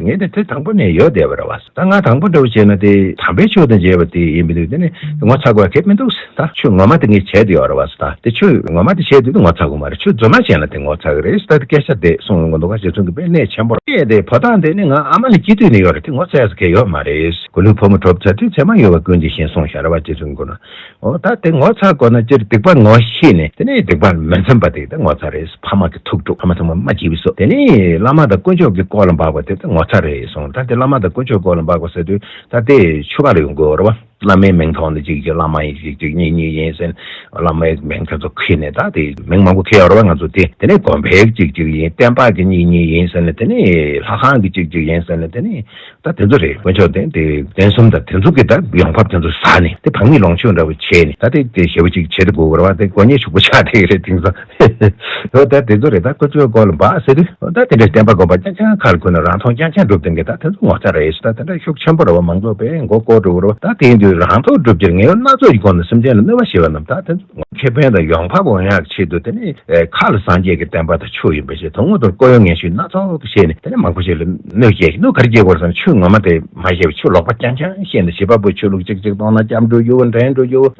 ངས་དེ་དེ་དང་པོ་ནས་ཡོད་བསྡད་པ་རེད་བ། ད་ང་དང་པོ་འདྲ་བོ་བྱས་ན་དེ་དམ་པའི་ཆོས་དང་མཇལ་བ་དེ་ཡིན་པ་འདུག་དེ་ནས་ངོ་ཚ་དགོས་གལ་མི་འདུག་ད་ཆོས་ངོ་མ་དེ་ངས་བྱས་དེ་ཡོད་རེད་བ། ད་དེ་ཆོས་ངོ་མ་དེ་བྱས་དུས་དེ་ངོ་ཚ་དགོས་མ་རེད། ཆོས་རྫུན་མ་བྱས་ན་དེ་ངོ་ཚ་གི་རེད། ད་དེ་སྐད་ཆ་དེ་གསུང་ཡོང་གི་འདུག་ག་རྗེ་བཙུན་གྱིས་དཔེ་གནད་ཆེན་པོ་རེད། དེ་ཕོ་བྲང་དེ་ནི་ང་ཨ་མ་ལ་སྐྱེས་དུས་ནས་ཡོད་རེད། དེ་ངོ་ཚ་ཡ་ཟེར་གལ་ཡོད་མ་རེད། གོ་ལུས་ཕོ་མོ་གྲོགས་ཚ་དུས་ཚད་མ་ཡོད་པ་ཀུན་གྱིས་བཞིན་གསུངས་བཞག་རེད་བ། རྗེ་བཙུན་གྱིས་ན། འོ་ད་དེ་ངོ་ཚ་དགོས་ན་སྤྱིར་སྡིག་པ་ངོ་ཤེས་ནས་དེ་ནས་སྡིག་པ་མི་འཚམ་པ་དེ་ད་ངོ་ཚ་རེད། ཕ་མ་གི་ཐུགས་སྤྲོ། ཕ་མ་ཚང་མ་མ་སྐྱིད་པའི་བཟོ། དེ་ནས་བླ་མ་དང་དཀོན་མཆོག་གི་སྐོར་ལ་འབག་པ་དེ་ད་ངོ་ཚ་རེད་གསུངས། ད་དེ་བླ་མ་དང་དཀོན་མཆོག་སྐོར་ལ་འབག་པ་ཟེར་དུས་ད་དེ་ཆོས་པ་ལ་ཡོང་དགོས་རེད་བ། བླ་མའི་མིང་ཐོག་ནས་ཅིག་ཅིག་བླ་མ་ཡིན། ཅིག་ཅིག་གཉེན་ཉེ་ཡིན་ཟེར་ནས་བླ་མའི་མིང་དེ་ཚོ་ཁྱེར་ནས། ད་དེ་མིང་མང་པོ་ཁྱེར་ཡོད་རེད་བ། ང་ཚོ་དེ་དེ་ནས་དགོན་པའི་ཅིག་ཅིག་ཡིན། བསྟན་པ་གི་གཉེན་ཉེ་ཡིན་ཟེར་ནས། དེ་ནས་ལྷ་ཁང་གི་ཅིག་ཅིག་ཡིན་ཟེར་ནས། དེ་ནས་ད་དེ་ཚོ་རེད། དཀོན་མཆོག་ལྡན་དེ་གདན་གསུམ་དང་དེ་ཚོ་གི་ད་ཡོང་འབབ་དེ་ཚོ་ཟ་ནས་དེ་བག་མེད་ལོངས་སྤྱོད་འདྲ་བོ་བྱས་ནས། ད་དེ་དེ་ཞེ་པོ་ཅིག་བྱེད་དུ་དགོས་པ་རེད་བ། དེ་དཀོན་གཉེར་ཕྱུག་པོ་ཆགས་བསྡད་ཀྱི་རེད་དེང་སང་། འོ་ད་དེ་ཚོ་རེད། ད་དཀོན་མཆོག་སྐོར་ལ་འབག་ཟེར་དུས། འོ་ད་དེ་འདྲའི་བསྟན་པ་དགོན་པ་རྐྱང་རྐྱང་ཁ་ལ་ཁུར་ནས་རང་མཐོང་རྐྱང་རྐྱང་སྒྲུབ་བསྡད་མཁན་ད་དེ་ཚོ་ངོ་ཚ་རེད་ཟེར། ད་དེ་འདྲ་ཤུགས་ཆེན་པོ་རེད་བ། མང་ཚོགས་པས་མགོ་སྐོར་འགྲོ་གི་རེད་བ། ད་དེ་ཡིན་དུས་རང་ཐོག་སྒྲུབ་རྒྱུར་ངན་གཡོ་སྣ་ཚོགས་ཀྱི་སྒོ་ནས་སེམས་ཅན་ལ་གནོད་པ་བྱེད་པ་རྣམས་ད་དེ་ཚོ་ཁེ་ཕན་དང་ཡོང་འབབ་འོང་ཡག་ཆེད་དུ། དེ་ནས་ཨེ་ཁ་ལ་སངས་རྒྱས་ཀྱི་བསྟན་པ་དང་ཆོས་ཡིན་པ་ཞིག་དང་། དངོས་དང་ལྐོག་གཡོ་ངན་ཞུགས་སྣ་ཚོགས་ཀྱི་བྱས་ནས་དེ་ནས་མང་པོ་ཞིག་ལ་གནོད་སྐྱེལ། གནོད་ག་རེ་སྐྱེལ་དགོས་ཟེར་ན། ཆོས་ངོ་མ་དེ་མ་ཤེས་པའི་ཆོས་ལོག་པ་རྐྱང་རྐྱང་བཤད་ནས་བྱེད་པ་པོ་ཆོས་ལུགས་གཅིག་གཅིག་གཏོང་ན་སྐྱབས་འགྲོ་རྒྱུ།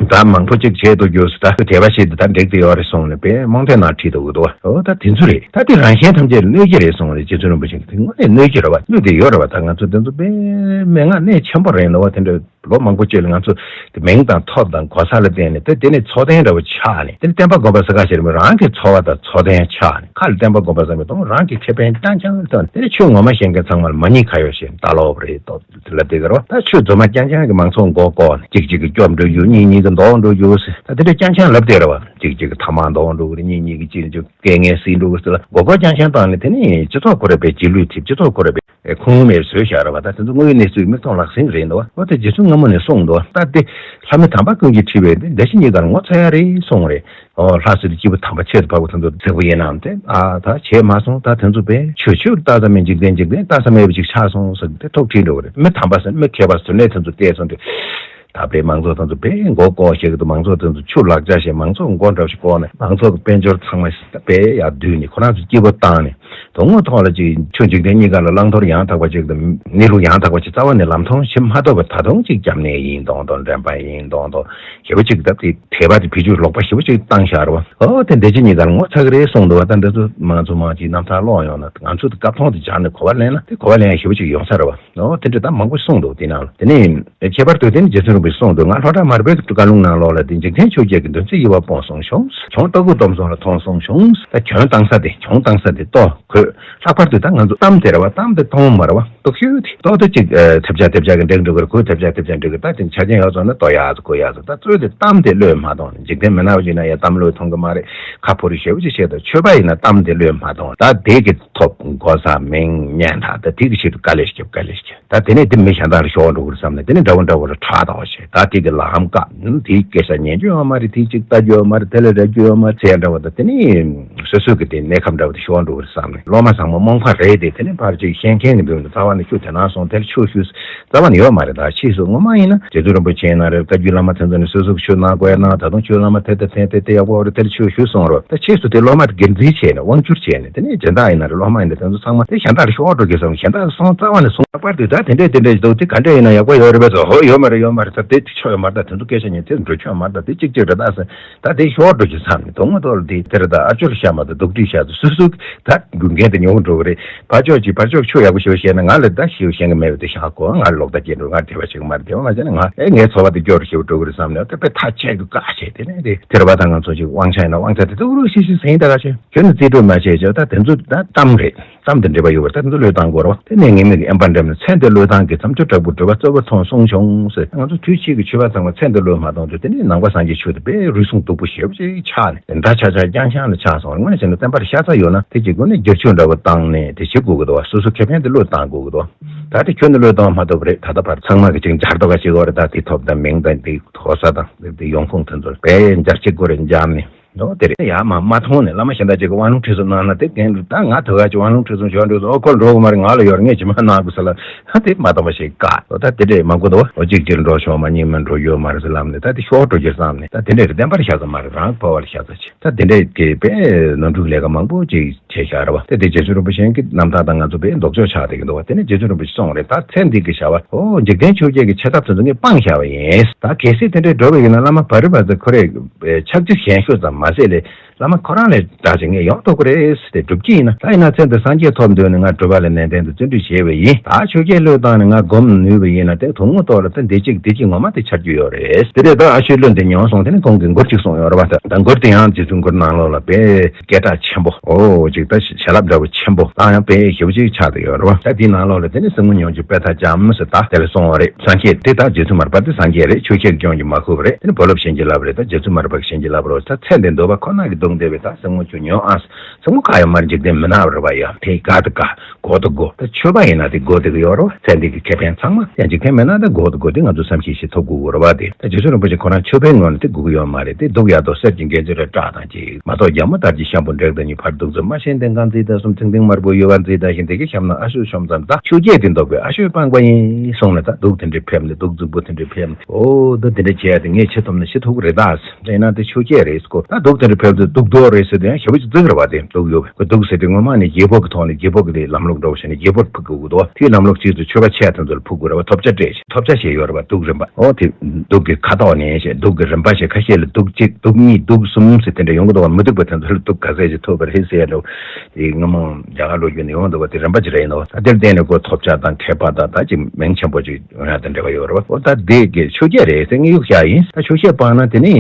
འདྲ་མང་པོ་གཅིག་བྱེད་དུ་རྒྱུ་ཟེར། ད་དེ་བ་ཞིག་ཏུ་ད་འགྲིག་ཏུ་ཡོད་རེད་གསུངས་ནས་དཔེ་རྨོངས་དད་ནང་ཁྲིད་འདུག་གི་འདུག་འོ་ད་དེ་ཚོ་རེད། ད་དེ་རང་གཞན་ཐམས་ཅད་ལ་གནོད་ཀྱི་རེད་གསུངས་རེད། རྗེ་བཙུན་རིན་པོ་ཆེ་གིས་དེ་དངོས་གནས་གནོད་ཀྱི་རེད་བ། གནོད་དེ་ཡོད་རེད་བ། ད་ང་ཚོ་དེ་ཚོ་དཔེ་མན་ངག་གནད་ཆེན་པོ་རེད་འདུག་བ། དེ་འདྲ་ལོ་མང་པོ་ཅིག་ལ་ང་ཚོ་དེ་མིང་དང་ཐོབ་དང་གོ་ས་ལ་བརྟེན་ནས་དེ་དེ་ནས་འཚོ་རྟེན་འདྲ་བོ་ཆགས་ནས། དེ་ནས་བསྟན་པ་དགོན་པ་ཟེར་ག་ཞེ་རེ་མོ་རང་གི་འཚོ་བ་དང་འཚོ་རྟེན་ཆགས་ནས། ཁ་ལ་བསྟན་པ་དགོན་པ་ཟེར་མི་གཏོང་། རང་གི་ཁེ་ཕན་རྐྱང་རྐྱང་ལ་བརྟེན་ནས། དེ་ནས་ཆོས་ངོ་མ་ཤེས་མཁན་ཚང་མ་ལ་མ་ཉེས་ཁ་གཡོག་བྱས་ནས་ལྟ་ལོག་པ་རེད་དོ། ལབ་བསྡད་ཀྱི་རེད་བ། ད་ཆོས་རྫུན་མ་རྐྱང་རྐྱང་གིས་མང་ཚོགས་མགོ་བསྐོར་ནས་གཅིག་གཅིག་གིས་སྐྱོབ་འགྲོ་རྒྱུ། གཉིས་གཉིས་ཀྱིས་འདོགས་འགྲོ་རྒྱུ་ཟེར། ད་དེ་འདྲ་རྐྱང་རྐྱང་ལབ་བསྡད་རེད་བ། གཅིག་གཅིག་གིས་ཐ་མག་འདོགས་འགྲོ་གི་རེད། གཉིས་གཉིས་ཀྱིས་གཅིག་གཅིག་སྐད་ངན་བསྲིས་འགྲོ་གི་ཟེར་ལ་མགོ་སྐོར་རྐྱང་རྐྱང་བཏང་ནས། དེ་ནས་སྤྱི་ཚོགས་ཁོ་ར་དཔེ་རྗེས་ལུས་ཐེབས། སྤྱི་ཚོགས་ཁོ་ར་དཔེ་ཁུངས་མེད་བཟོས་བཞག་རེད་བ། ད་དེ་ཚོ་དངོས་ཡོད་གནས་ཚུལ་མིག་མཐོང་ལག་ཟིན་རེད་འདུག་བ། འོ་དེ་རྗེ་བཙུན་སྔ་མོ་ནས་གསུངས་འདུག་བ། ད་དེ་ལྷ་མི་དམ་པ་ཀུན་གྱིས་ཁྲིད་པའི་དེ་བདེ་གཤེགས་གཉིས་ཀ་ལ་ངོ་ཚ་ཡ་རེད་གསུངས་རེད། ཨོ་ལྷ་ཟེར་དུས་སྐྱེས་བུ་དམ་པ་ཆེད་དུ་འཕགས་པ་དེ་ཚོ་བརྩེགས་པོ་ཡིན་ནམ་དེ། ཨ་ད་བྱས་མ་སོང་། ད་དེ་ཚོ་དཔེ་ཆོས་ཆོས་ལྟ་ས་མེད། འཇིག་རྟེན་འཇིག་རྟེན་ལྟ་ས་མེད་པ་ཅིག་ཆགས་སོང་ཟེར་དེ་ཐུགས་ཁྲིད་འགྲོ་གི་རེད། མི་དམ་པ་ཟེར་མི་མཁས་པ་ཟེར་ནས་དེ་ཚོ་བལྟས་སོང་དུས། ད་དཔེ་མང་ཚོགས་དེ་ཚོ་དཔེ་མགོ་སྐོར་བྱེད་ཀྱི་འདུག་མང་ཚོགས་དེ་ཚོ་ཆུ་ལག་ཆ་བཞིན་མང་ཚོགས་མགོ་འདྲ་ཞིག་སྐོར་ནས། མང་ཚོགས་ཀྱི་དཔལ་འབྱོར་ཚང་མ་དཔེ་ཡར་བསྡུས་ནས། ཁོ་རང་ཚོ་སྐྱིད་པོ་བཏང་ནས། དོན་དངོས་ཐོག་ལ་ཅིག་ཆོས་འཇིག་རྟེན་གཉིས་ཀ་ལ་བླང་དོར་ཡང་དག་པ་ཅིག་དང་གནས་ལུགས་ཡང་དག་པ་ཅིག་རྩ་བ་ནས་ལམ་མཐོང་བྱེད་མ་ཐུབ་པ། ད་དུང་ཅིག་སྐྱབས་གནས་ཡིན་མདོག་མདོག་འདྲེན་པ་ཡིན་མདོག་མདོག་ཞེ་པོ་ཅིག་སྟབས་དེ་དད་པ་དེ་བེད་སྤྱོད་ལོག་པ་ཞེ་པོ་ཅིག་བཏང་བཞག་རེད་བ། ཨོ་དེ་འདྲ་ཅིག་གཉིས་ཀ་ལ་ངོ་ཚ་གི་རེད་གསུངས་འདུག་བ། ད་འདི་ཚོ་མང་ཚོ་མང་ཅིག་རྣམ་ཐར་ཀློག་ཡོང་ན་ང་ཚོ་དེ་སྐབས་ཐོག་དེ་སྦྱར་ནས་གོ་བ་ལེན་ན་དེ་གོ་བ་ལེན་ཡ་ཞེ་པོ་ཅིག་ཡོང་ས་རེད་བ། ཨོ་དེ་འདྲ་ད་མང་པོ་གསུངས་འདུག་དེ་ནང་ལ། དེ་ནས་ཁྱད་པར་དུ་དེ་ནི་རྗེ་བཙུན་རིན་པོ་ཆེས་གསུངས་འདུག་ང་ལྷོ་བྲག་མར་པའི་བཀའ་ལུང་ནང་ལོགས་ལ་དེ་འཇིག་རྟེན་ཆོས་བརྒྱད་ཀྱི་འདུ་འཛི་གཡོ་བ་སྤོང་གསུངས་བྱུང་། གྱོང་ལྟ་སྐུལ་སྡོམ་གསུམ་ལ་ཐོངས་གསུངས་བྱུང་། ད་གྱོང་བཏང་ས་དེ་གྱོང་བཏང་ས་དེ་ལྟོ་གོས། ལྷག་པར་དུ་ད་ང་ཚོ་གཏམ་དེ་རེད་བ། གཏམ་དེ་གཏོང་མ་རེད་བ། ལྟོ་ཤོད་དེ་ལྟོ་དེ་གཅིག་ཐེབས་ཆག་ཐེབས་ཆག་གི་འགྲིག་འགྲོ་གི་རེད། གོས་ཐེབས་ཆག་ཐེབས་ཆག་འགྲིག་གི། ད་དེ་ཆ་རྐྱེན་ཡོད་སོང་ན་ལྟོ་ཡག་ཚོ་གོས་ཡག་ཚོ། ད་གཙོས་དེ་གཏམ་དེ་བློས་མ་གཏོང་། འཇིག་རྟེན་མི་ནག་པ་ཅིག་ན་ཡང་གཏམ་བློས་ཐོངས་གི་མ་རེད། ཁ་ཕོ་རི་ཞེ་པོ་ཅིག་བྱས་དང་ཆོས་པ་ཡིན་ན་གཏམ་དེ་བློས་མ་གཏོང་། ད་དེ་གི་ཐོབ་གོ་ས་མིང་སྙན་གྲགས་ད་དེ་གི་ཆེད་དུ་དཀའ་ལས་ཤིག་བརྒྱབ། དཀའ་ལས་ཤིག་བརྒྱབ། ད་དེ་ནས་དེ་མི་གཞན་དག་ལ་ཤོར་འགྲོ་གི་རེད་བསམ་ནས། དེ་ནས་འདྲ་བོ་འདྲ་བོ་ལ་ཁྲག་དང་བ་བྱས། ད་དེ་གི་ལམ་བཀག་ནི་དེའི་སྐད་ཆ་ཉན་རྒྱུ་ཡོད་མ་རེད། དེའི་ཅིག་ལྟ་རྒྱུ་ཡོད་མ་རེད། དེ་ལ་རེག་རྒྱུ་ཡོད་མ་རེད་ཟེར་འདྲ་བོ། ད་དེ་ནས་སོ་སོ་གི་དེ་གནས་ཁམས་འདྲ་བོ་དེ་ཤོར་འགྲོ་གི་རེད་བསམ་ནས། སློབ་མ་ཚང་མ་རྨོངས་པ་རེད་དེ། དེ་ནས་ཕར་ཅིག་ཤེས་མཁན་གི་མདུན་དུ་རྩ་བ་ནས་ཆོས་དེ་ནང་སོང་དེར་ཆོས་ཞུས་རྩ་བ་ནས་ཡོད་མ་རེད། ད་ཕྱིས་སུ་ངོ་མ་ཡིན་ན་རྗེ་བཙུན་རིན་པོ་ཆེ་ཡིན་ན་རེད། བཀའ་བརྒྱུད་བླ་མ་དེ་ཚོ་ནས་སོ་སོ་གི་ཆོས་གནང་དགོས་ཡ་གནང་། ད་དུང་ཆོས་བླ་མ་དེ་ལྟ་འཐེན་དེ་དེ་ཡག་པོ་རེད། དེར་ཆོས་ཞུས་སོང་རོགས། ད་ཕྱིས་སུ་དེ་སློབ་མ་དེ་སྒེར་འཛིན་བྱས་ནས་དབང་བསྒྱུར་བྱས་ནས། དེ་ནས་སྦྱིན་བདག་ཡིན་ན་རེད། སློབ་མ་ཡིན་ན་དེ་ཚོ་ཚང་མ་དེ་གཞན་དག་ལ་ཤོར་འགྲོ་གི་བསམ། གཞན་དག་སོང་རྩ་བ་ནས་སོང་། ལྷག་པར་དུ་ད་དེ་འདྲས་དེ་འདྲས་འདུག་དེ་ག་འདྲས་ཡིན་ན་ཡག་པོ་ཡོད་རེད་པས་སོ། ཧོ་ཡོད་མ་རེད་ཡོད་མ་རེད། ད་དེ་ཆོ་ཡོད་མ་རེད། ད་དེ་ཚོ་སྐད་ཆ་ཉན་དེ་འགྲོ་ཆོག་མ་རེད། ད་དེ་གཅིག་གཅིག་རེད། ད་ཟེར་ད་དེ་ཤོར་འགྲོ་གི་བསམ་ནས། དོན་དངོས་ཐོག་ལ་དེ་དེ་རེད། ད་ཨ་ཅོ་ལ་བཤད་མ་ད་སྡུག་སྒྲིག་བཤད་ད་སོ་སོ་ད་དགོས་འགན་དེ་ཉོ་གི་འགྲོ་གི་རེད། ཕར་ཕྱོགས་ཀྱིས་ཕར་ཕྱོགས་ཆོས་ཡག་པོ་ཞེ་པོ་བཤད་ན་ང་ལ་ད་ཞེ་པོ་ཤེས་གི་མེད་པ་དེ་ཤག་གོ། ང་ལ་ལོག་ལྟ་སྐྱེ་འགྲོ། ང་དེ་བ་བྱེད་གི་མ་རེད། དེ་བ་མ་བྱས་ན་ང་ཨེ་ངའི་འཚོ་བ་དེ་སྐྱོ་རུ་ཞེ་པོ་འགྲོ་གི་རེད་བསམ་ནས། དེ་དཔེ་ཐག་ཆད་གི་བཀག་བྱས། དེ་ནས་དེ་དེ་རེད་པ། ད་ང་ཚོ་ཅིག་དབང་ཆ་ཡིན་ན་དབང་ཆ་དེ་ཏུག་རུ་ཤི་ཤི་ཟིན་ད་ག་བྱས། ཁྱོད་ནི་རྩིས་སྤྲོད་མ་བྱས་ཅེས། ད་དེ་ཚོ་ད་གཏམ་རེད། གཏམ་དེ་འགྲེལ་པ་ཡོད་པར་ད་དེ་ཚོ་བློས་བཏང་དགོས་རེད་བ། དེ་ནས་ངེས་མེད་ཀྱི་དབེན་པ་འགྲིམ་ནས་མཚན་དེ་བློས་བཏང་གི། མཚམས་སྦྱོར་དྲག་པོ་སྒྲུབ་པ་གཙོ་བོར་མཐོང་གསུངས་བྱུང་ཟེར། ང་ཚོ་དུས་ཕྱིས་ཀྱི་ཆོས་པ་ཚང་མ་མཚན་དེ་བློས་མ་བཏང་དུས་དེ་ནས་ནང་པ་སངས་རྒྱས་ཆོས་དེ་དཔེ་རུལ་སུངས་སྡུག་པོ་ཞེ་པོ་ཅིག་ཆགས་ནས་འདྲ་ཆགས་ཆགས་རྐྱང་རྐྱང་ལ་ཆགས་སོང་བ། དངོས་གནས་བྱས་ན་བསྟན་པར་ཤ་ཚ་ཡོད་ན་དེ་གཅིག་པུ་ནས་བསྒྱུར་བཅོས་འདྲ་བོ་བཏང་ནས་དེ་བྱེད་དགོས་ཀྱི་འདུག་བ། སོ་སོ་ཁེ་ཕན་དེ་བློས་བཏང་དགོས་ཀྱི་འདུག་ད་དེ་ཁྱོན་ནས་བློས་གཏོང་མ་ཐུབ་པ་རེད། ད་ལྟ་བར་ཚང་མ་གི་ཅིག་འབྱར་དོ་ག་ཅིག་ཡོད་རེད། ད་དེ་ཐོབ་དང་མིང་དང་དེ་ཐོབ་ས་དང་དེ་ཡོང་ཁུངས་དེ་ཚོར་དཔེ་འབྱར་ཅིག་དགོས་རེད་འབྱར་ནས། འོ་དེ་རེད། ཡ་མ་མ་མཐོང་ནས་བླ་མ་གཞན་དག་ཅིག་གི་དབང་ལུང་ཁྲིད་གསུམ་གནང་ན་དེ་གན་ད་ང་དོ་ག་ཅིག་དབང་ལུང་ཁྲིད་གསུམ་ཞོར་འགྲོ་སོང་། ཨོ་ཁོ་འགྲོ་གི་མ་རེད། ང་ལ་ཡོད་རེད། ངས་ཇི་མ་གནང་དགོས་ས་ལ་དེ་མ་གཏོང་བ་ཞིག་དཀའ། འོ་ད་དེ་འདྲས་མང་པོ་འདུག་འོ་གཅིག་ཅིག་འགྲོ་ཤོག་མ་གཉིས་མ་འགྲོ་ཡོད་མ་རེད་ཟེར་ལབ་ནས། ད་དེ་ཤོར་འགྲོ་རྒྱུ་བསམ་ནས། ད་དེ་འདྲས་རེད། བསྟན་པར་ཤ་ཚ་མ་རེད། རང་འཕོ་བར་ཤ་ཚ་ཆེ། ད་དེ་འདྲས་ཀྱི་དཔེ་ནོར་འཁྲུལ་ལས་ཀ་མང་པོ་ཅིག་བྱས་བཞག་རེད་བ། དེ་དེ་རྗེ་བཙུན་རིན་པོ་ཆེ་གི་རྣམ་ཐར་དང་ང་ཚོ་དཔེ་ལྡོག་ཕྱོགས་ཆགས་བསྡད་ཀྱི་འདུག་བ། དེ་ནས་རྗེ་བཙུན་རིན་པོ་ཆེས་གསུངས་རེད། ད་ཚེ་འདི་གི་བྱ་བ་ཨོ་འཇིག་རྟེན་ཆོས་བརྒྱད་ཀྱི་ཆེ་ཐབས་དེ་ཚོ་ངས་སྤངས་བཞག་པ་ཡིན། ད་གལ་སྲིད་དེ་འདྲས་འགྲོ་བ་ཡིན་ན་བླ་མ་བ་རི་བ་ཙ་ཁོ་རེ་ཕྱག་རྒྱ་ཞན་ཤོས་ཙམ་མ་ཟད་ལས་བླ་མ་ཁོ་རང་ལས་དྲག་ཅིག་ངས་ཡོང་ཐུབ་ཀྱི་རེད་ཟེར་ཏེ་སྒྲུབ་ཀྱི་ཡིན་ན། ད་ཡིན་ན་ཚེ་འདི་སངས་རྒྱས་ཐོབ་འདོད་ནས་ང་སྒྲུབ་པ་ལ་ནན་ཏན་དུ་བརྩོན་འགྲུས་བྱས་པ་ཡིན། ད་ཆོས་བརྒྱད་བློས་བཏང་ནས་ང་སྒོམ་ནུས་པ་ཡིན་ན་དེ་དོན་དངོས་ཐོག་ལ་ད་འདི་གཅིག་འདི་གཅིག་ངོ་མ་དེ་ཆགས་རྒྱུ་ཡོད་རེད། དེ་འདྲས་ད་ཨ་ཤོས་བློ་འདི་ཉོན་སོང་། དེ་ནས་ཁོང་གིས་མགུར་གཅིག་གསུངས་ཡོད་རེད་བ། ད་ད་མགུར་དེ་ཡང་རྗེ་བཙུན་མགུར་ནང་ལོགས་ལ་དཔེ་སྐད་གྲགས་ཆེན་པོ། ཨོ་ཅིག་ད་བྱིན་རླབས་འདྲ་བོ་ཆེན་པོ་དང་ཡང་དཔེ་ཞེ་པོ་ཅིག་ཆགས་བསྡད་ཡོད་རེད་བ། ད་དེའི་ནང་ལོགས་ལ་དེ་ནི་སྲིན་མོ་མྱོང་བྱེད་དཔེ་མཐའ་འཇམ་ཟེར་ད་དེ་ལ་གསུངས་པ་རེད། སངས་རྒྱས་དེ་ད་རྗེ་བཙུན་མར་པ་དེ་སངས་རྒྱས་རེད། ཆོས་བརྒྱད་སྐྱོང་གིས་མ་ཁུག་པ་རེད། དེ་ནི་བུ་སློབ་གཤིན་རྗེ་བླ་མ་རེད། ད་རྗེ་བཙུན་མར་པ་གཤིན་རྗེ་བླ་མ་རེད། ད་ཚེ་འདི་འདོད་པ་ཁོ་ན་གིས་སྡུག་བསྡད་པའི་ད་སྲིན་མོ་ཁྱོད་ཉོན་ཨང་། སྲིན་མོ་ག་ཡང་མར་འཇིག་རྟེན་མི་ནག་རེད་བ། ཡ་དེ་དགའ་དེ་དགའ། དགོས་དེ་དགོས། ད་ཆོས་པ་ཡིན་ན་དེ་དགོས་དེ་གི་ཡོད་རེད་བ། ཚེ་འདི་གི་ཁེ་ཕན་ཚང་མ། ཡང་འཇིག་རྟེན་མི་ནག་ད་དགོས་དེ་དགོས། དེ་ང་ཚོ་བསམ་ཤེས་ཤིག་ཐོབ་དགོས་དགོས་རེད་བ། དེ་ད་རྗེ་བཙུན་རིན་པོ་ཆེ་ཁོ་རང་ཆོས་པའི་ངོས་ནས་དེ་དགོས་ཀྱི་ཡོད་མ་རེད། དེ་སྡུག་ཡ་དོ་གསེར་གྱི་འགན་འཛིན་རེ་བཀྲག་དང་གཅིག་མ་གཏོགས་རྒྱ་མོ་དར་གྱི་ཤམ་བུ་འབྲེག་དང་གཉིས། ཕར་གདུག་རྩུབ་མ་ཤེས་ལྡན་གང་རྩིས་ད་གསུམ། མཐིང་མཐིང་དམར་པོ་གཡོ་བ་མཛེས་ད་བཞིན། དེ་གི་ཤམ་ན་ཨ་ཤོད་ཤོམ་ཙམ། ད་ཆོས་བརྒྱད་དེ་འདོགས་པའི་ཨ་ཤོད་སྤངས་པ་ཡིན་གསུངས་ནས། ད་སྡུག་དེ་འདྲའི་ཕེབས་ནས་སྡུག་རྫིག་པོ་དེ་འདྲའི་ཕེབས་ནས། ཨོ་ད་དེ་འདྲ་བྱས་ཏེ་ངས་བྱེད་ཐུབ་ན་བྱེད་ཐུབ་ཀྱི་རེད་ད། དེས་ན་དེ་ཆོས་བརྒྱད་རེད་ཀོ། ད་སྡུག་དེ་འདྲ་ཕེབས་དུས་སྡུག་དོ་རེད་ཟེར་དུས་ཡང་ཞེ་པོ་ཅིག་རྫིག་རེད་བ། དེ་སྡུག་ཡོད་པས་ཁོ་སྡུག་ཟེར་དུས་ངོ་མ་ནས་བརྗེ་པོ་གི་ཐོག་ནས་བརྗེ་པོ་གི་དེ་ལམ་ལུགས་འདྲ་བོ་བྱས་ནས་བརྗེ་པོ་ཕུག་དགོས་ཀྱི་འདུག་བ། དེའི་ལམ་ལུགས་ཕྱིས་སུ་ཆོས་པ་ཆེ་དེ་ཚོ་ལ་ཕུག་དགོས་རེད་བ། ཐོབ་ཆ་སྤྲད་ཞེས་ཐོབ་ཆ་ཞེས་ཡོད་རེད་བ། སྡུག་རིམ་པ། ཨོ་དེ་སྡུག་གི་ཁ་དོག་ནས་ཞེས་སྡུག་གི་རིམ་པ་ཞེས་ཁ་ཤས་ལ་སྡུག་གཅིག་སྡུག་གཉིས་སྡུག་གསུམ་ཟེར་དེ་འདྲ་ཡོང་གི་འདུག་བ། མི་སྡུག་པ་དེ་ཚོ་ལ་སྡུག་ག་ཚད་ཅིག་ཐོབ་པ་རེད་ཟེར་ཡ་འདྲ་བོ། དེ་སྔ་མོ་རྒྱ་གར་ལོ་རྒྱུས་ནས་ཡོང་འདུག་བ། དེ་རིམ་པ་ཅིག་རེད་འདུག་བ། ད་དེར་བརྟེན་ནས་ཁོ་ཐོབ་ཆ་དང་མཁས་པ་དང་ད་ཅིག་མིང་ཆེན་པོ་ཅིག་ཡོང་ཡ་དང་འབྲེལ་བ་ཡོད་རེད་བ། ཨོ་ད་དེ་གི་ཆོས་བརྒྱད་རེད་ཟེར་ངས་གཡུག་བཞག་ཡིན། ད་ཆོས་བརྒྱད་སྤངས་ན་དེ་ནི་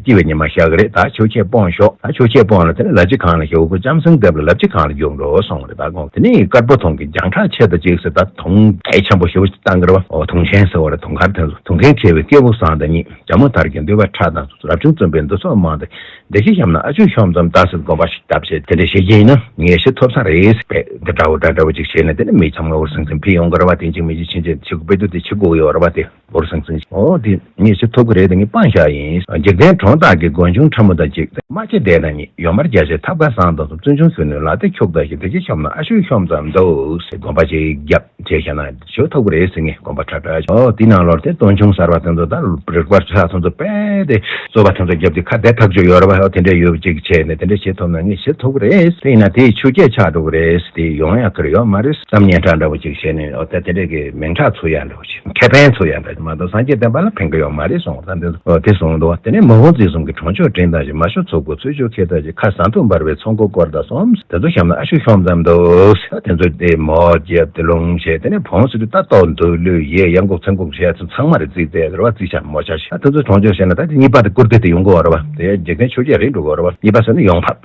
སྐྱིད་པའི་ཉི་མ་ཤར་གི་རེད། ད་ཆོས་བརྒྱད་སྤོང་ཤོག་ད་ཆོས་བརྒྱད་སྤོང་ལ་དེ་ནི་ལ་ཕྱི་གང་ལ་ཞོག་གུ་ལྕམ་སྲིང་འདེབས་ལ་ལ་ཕྱི་གང་ལ་རྒྱུག་འགྲོ་གསུངས་རེད། ད་དགོངས་དེ་ནི་དཀར་པོ་དུང་གི་རྒྱང་གྲགས་ཆེ་ད་ཅིག་ཟེར། ད་དུང་གལ་ཆེན་པོ་ཞེ་པོ་ཅིག་བཏང་གི་རེད་བ། ཨོ་དུང་ཆེན་ཟེར་བ་རེད། དུང་དཀར་དེ་ཚོ། དུང་འཁན་མཁས་པའི་སྐྱེས་བུ་བཟང་དང་གཉིས། རྒྱ་མོ་དར་གྱི་འདུས་པ་ཁྲ་དང་། རབ་བྱུང་བཙུན་པའི་འདུ་ཚོགས་མང་སྟེ། བདེ་སྐྱིད་གཤམ་ན་ཨ་ཆོས་ཤོམ་ཙམ། ད་ཟེར་དགོངས་པ་ཞིག་བཏབ་བྱས་དེ་འདྲ་བྱེད་ཀྱི་ཡིན་ན་ངེས་ཤེས་ཐོབ་ས་རེད། བས་འདི་འདྲ་བོ་འདྲ་འདྲ་བོ་ཅིག་བྱས་ནས་དེ་ནས་མི་ཚང་མ་འུར་ཟིང་ཟིང་ཕི་ཡོང་གི་རེད་བ། དེ་ཅིག་མི་ཅིག་ཕྱིན་ཆད་ཕྱི་གུ་དཔེ་དུ་དེ་ཕྱི་གུ་ཡོད་རེད་བ། དེ་འུར་ཟིང་ཟིང་ཨོ་དེ་ངེས་ཤེས་ཐོབ་ཀྱི་རེད། དེ་ངས་སྤང་བཞག་ཡིན། འཇིག་རྟེན་གྲོང་དག་གི་མགོན་ཆུང་ཁྲ་མོ་དང་གཅིག་མ་ཆེ། བསྡད་ན་ཉིད་ཡོད་མར་རྒྱ་ཆེ་ཐབས་མཁས་བཟང་དང་གསུམ། བཙུན་ཆུང་གསོན་ནུས་ལག་རྟེན་ཁྱུག་དག་ཞིང་། དེ་ཕྱིར་འཁྱོམས་ན་ཨ་ཤུ་འཁྱོམས་ཙམ་འདུག་དགོན་པ་ཅིག་བརྒྱབ་བྱས་བཞག་ན་ཞུ་ཐུབ་ཀྱི་རེད་ཟེར། ངས་དགོན་པ་ཁྲ་ཁྲ་ཞིག་ཨོ་དེའི་ནང་ལོགས་དེ་སྟོན་ཆུང་གསར་པ་དེ་ཚོ་ད་རིག་པ་ཆ་ཚང་ཚོ་དཔེ་དེ་རྩོད་པ་དེ་ཚོ་བརྒྱབ་དེ་ཁ་བདེ་ཐག་ཆོད་ཡོད་རེད་བ། ཨོ་དེ་འདྲས་ཡོད་ཅིག་བྱས་ནས་དེ་འདྲས་བྱེད་ཐུབ་ན་ངས་བྱེད་ཐུབ་ཀྱི་རེད་ཟེར། ཡིན་ན་དེ་ཆོས་བརྒྱད་ཆགས་འགྲོ་གི་རེད་ཟེར། དེ་ཡོང་ཡག་གི་རེད་ཡོད་མ་རེད། གཏམ་སྙན་གྲགས་འདྲ་བོ་ཅིག་བྱས་ནས་ཨོ་ད་དེ་འདྲས་ཀྱི་མིང་གྲགས་ཚུགས་ཡག་འདྲ་བོ་ཅིག་ཁེ་ཕན་ཚུགས་ཡག་འདྲ་མ་གཏོགས་སངས་རྒྱས་བསྟན་པ་ལ་ཕན་གི་ཡོད་མ་རེད་གསུངས། ད་འདི་ཨོ་དེ་གསུངས་འདུག་དེ་ནས་མི་དབང་རྩིས་གསུམ་གྱི་གྲོང་ཆོག་དྲན་དང་ཞིང་། མ་ཤོར་ཚོགས་ཀྱི་ཚུལ་འཇུག་ཁྱེད་ལྟ་ཅི། ཁ་ཟ་འཐུང་འབར་བའི་ཚོགས་འཁོར་སྐོར་དང་གསུམ། དེ་ཚོ་བཤམས་ན་ཨ་ཤུ་ཤོམ་ཙམ་འདུག་དེ་ཚོ་དེ་མོ་རྒྱབ་དེ་ལུང་བྱས་དེ་ནས་བོང་ཟེར་དུས་ད་ལྟོ་འདུག་ལུས་ཡས་ཡང་འགུག་ཚང་འགུག་བྱས་ཚོ་ཚང་མ་རེ་རྩིས་ཏེ་རེ་བ་རྩིས་ཆ་མོ་ཆ་ཞིག་ད་དེ་ཚོ་གྲོང་ཆོག་བྱས་ན་ད་དེ་གཉིས་པ་དེ་བཀུར་སྟི་དེ་ཡོང་གི་ཡོད་རེད་བ། དེ་འཇིག་རྟེན་ཆོས་བརྒྱད་རེད་འགྲོ་གི་ཡོད་རེད་བ། གཉིས་པ་ཟེར་ན་ཡོང་འབབ་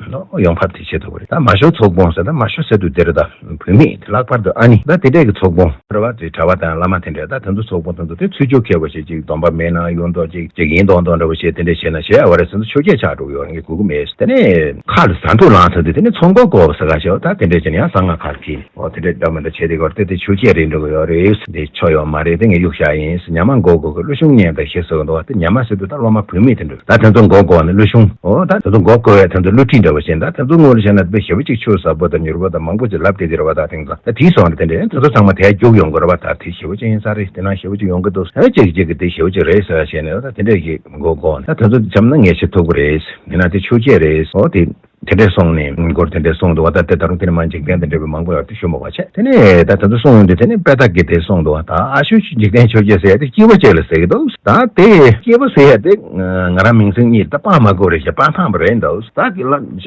ཡོང་འབབ་དེ་བྱེད་ཐུབ་ཀྱི་རེད། ད་མ་ཤོར་ཚོགས་དཔོན་ཟེར་ད་མ་ཤོར་ཟེར་དུས་དེ་རེད། ད་བུད་མེད་དེ་ལྷག་པར་དུ་ཨ་ནི་ད་དེ་འདྲས་ཀྱི་ཚོགས་དཔོན་རེད་བ། དེ་གྲྭ་པ་དང་བླ་མ་དེ་འདྲས་ད་དེ་ཚོ་ཚོགས་དཔོན་དེ་ཚོ་དེ་ཚུལ་འཇུག་མཁས་པོ་ཞིག་ཅིག་སྡོམ་པ་མེད་ན་ཡོང་མདོག་ཅིག་ཅིག་ཡིན་མདོག་མདོག་འདྲ་བོ་ཞིག་དེ་འདྲས་བྱས་ན་བྱས་ཨ་བ་རེད་ཟེར་ན་ཆོས་བརྒྱད་ཆགས་འགྲོ་གི་ཡོད་རེད། ངས་གོ་གི་མེད། དེ་ནས་ཁ་ལ་ཟ་འཐུང་ལངས་ཚར་དུས་དེ་ནས་ཚོགས་འཁོར་བསྐོར་བ་ཟེར་ག་ཞེས་ད་དེ་འདྲས་བྱས་ན་ཡང་གསང་སྔགས་ཁ་ལ་ཕྱིན། ཨོ་དེ་འདྲས་འདྲ་མི་འདྲ་བྱས་དེ་གར་དེ་དེ་ཆོས་བརྒྱད་རེད་འགྲོ་གི་ཡོད་རེད། འདི་ཆོས་ཡོད་མ་རེད། དེ་ངས་གཡུག་བཞག་ཡིན་ཟེར་ཉམས་མ་མགོ་སྒུར་གི་བློ་ཆུང་ཉན་དང་ཞེས་ཟེར་གི་འདུག་བ། དེ་ཉམས་མ་ཟེར་དུས་ད་སློབ་མ་བུད་མེད་དེ་འདྲ་ད་དེ་ཚོ་མགོ་སྒུར་ནས་བློ་ཆུང་ཨོ་ད་དེ་ཚོ་མགོ་སྒུར་བའི་དེ་ཚོ་བསླུ་བྲིད་འདྲ་བོ་བྱས། ད་དེ་ཚོ་ངོ་ལ་བྱས་ན་དཔེ་ཞེ་པོ་ཅིག་ཆོས་ཟབ་པོ་དང་མྱུར་པོ་དང་མང་པོ་ཅིག་ལབ་བསྡད་དེ་རེད་བ། ད་དེང་སང་ད་དེའི་སོང་རེད། དེ་འདྲས་དེ་ཚོ་ཚང་མ་དེ་རྒྱུགས་ཡོང་གི་རེད་བ། ད་དེ་ཞེ་པོ་ཅིག་ཡིན་ས་རེད། དེ་ན་ཞེ་པོ་ཅིག་ཡོང་གི་འདུག་ཨེ་ཅིག་ཅིག་གི་དེ་ཞེ་པོ་ཅིག་རེད་ཟེར་བ་བྱས་ནས་ད་དེ་འདྲས་ཞིག་མགོ་སྒུར་ནས་ད་དེ་ཚོ་བྱམས་ན་ངས་བྱེད་ཐུབ་ཀྱི་རེད། ཡིན་ན་དེ་ཆོས་བརྒྱད་རེད། ཨོ་དེ། དེ་འདྲས་སོང་ནས་མགོར་དེ་འདྲས་སོང་འདུག་བ། ད་དེ་ད་རུང་དེ་ནས་མ་འཇིག་རྟེན་དེ་འདྲས་པའི་མང་པོ་ཡོད་དེ་ཞུ་མ་བ་བྱས། དེ་ནས་ད་དེ་ཚོ་སོང་ཡོང་དུས་དེ་ནས་དཔེ་ཐག་གིས་དེ་སོང་འདུག་བ། ད་ཨ་ཤུ་འཇིག་རྟེན་ཆོས་བརྒྱད་ཟེར་ཡ་དེ་སྐྱེས་བུ་བཅས་ལ་ཟེར་གི་འདུག་ད་དེ་སྐྱེས་བུ་ཟེར་ཡ་དེ་ང་རང་མིང་སྲིང་གཉིས་ད་སྤང་མ་དགོས་རེད་ཤག་སྤང་ཐང་པ་རེད་འདུག་ད་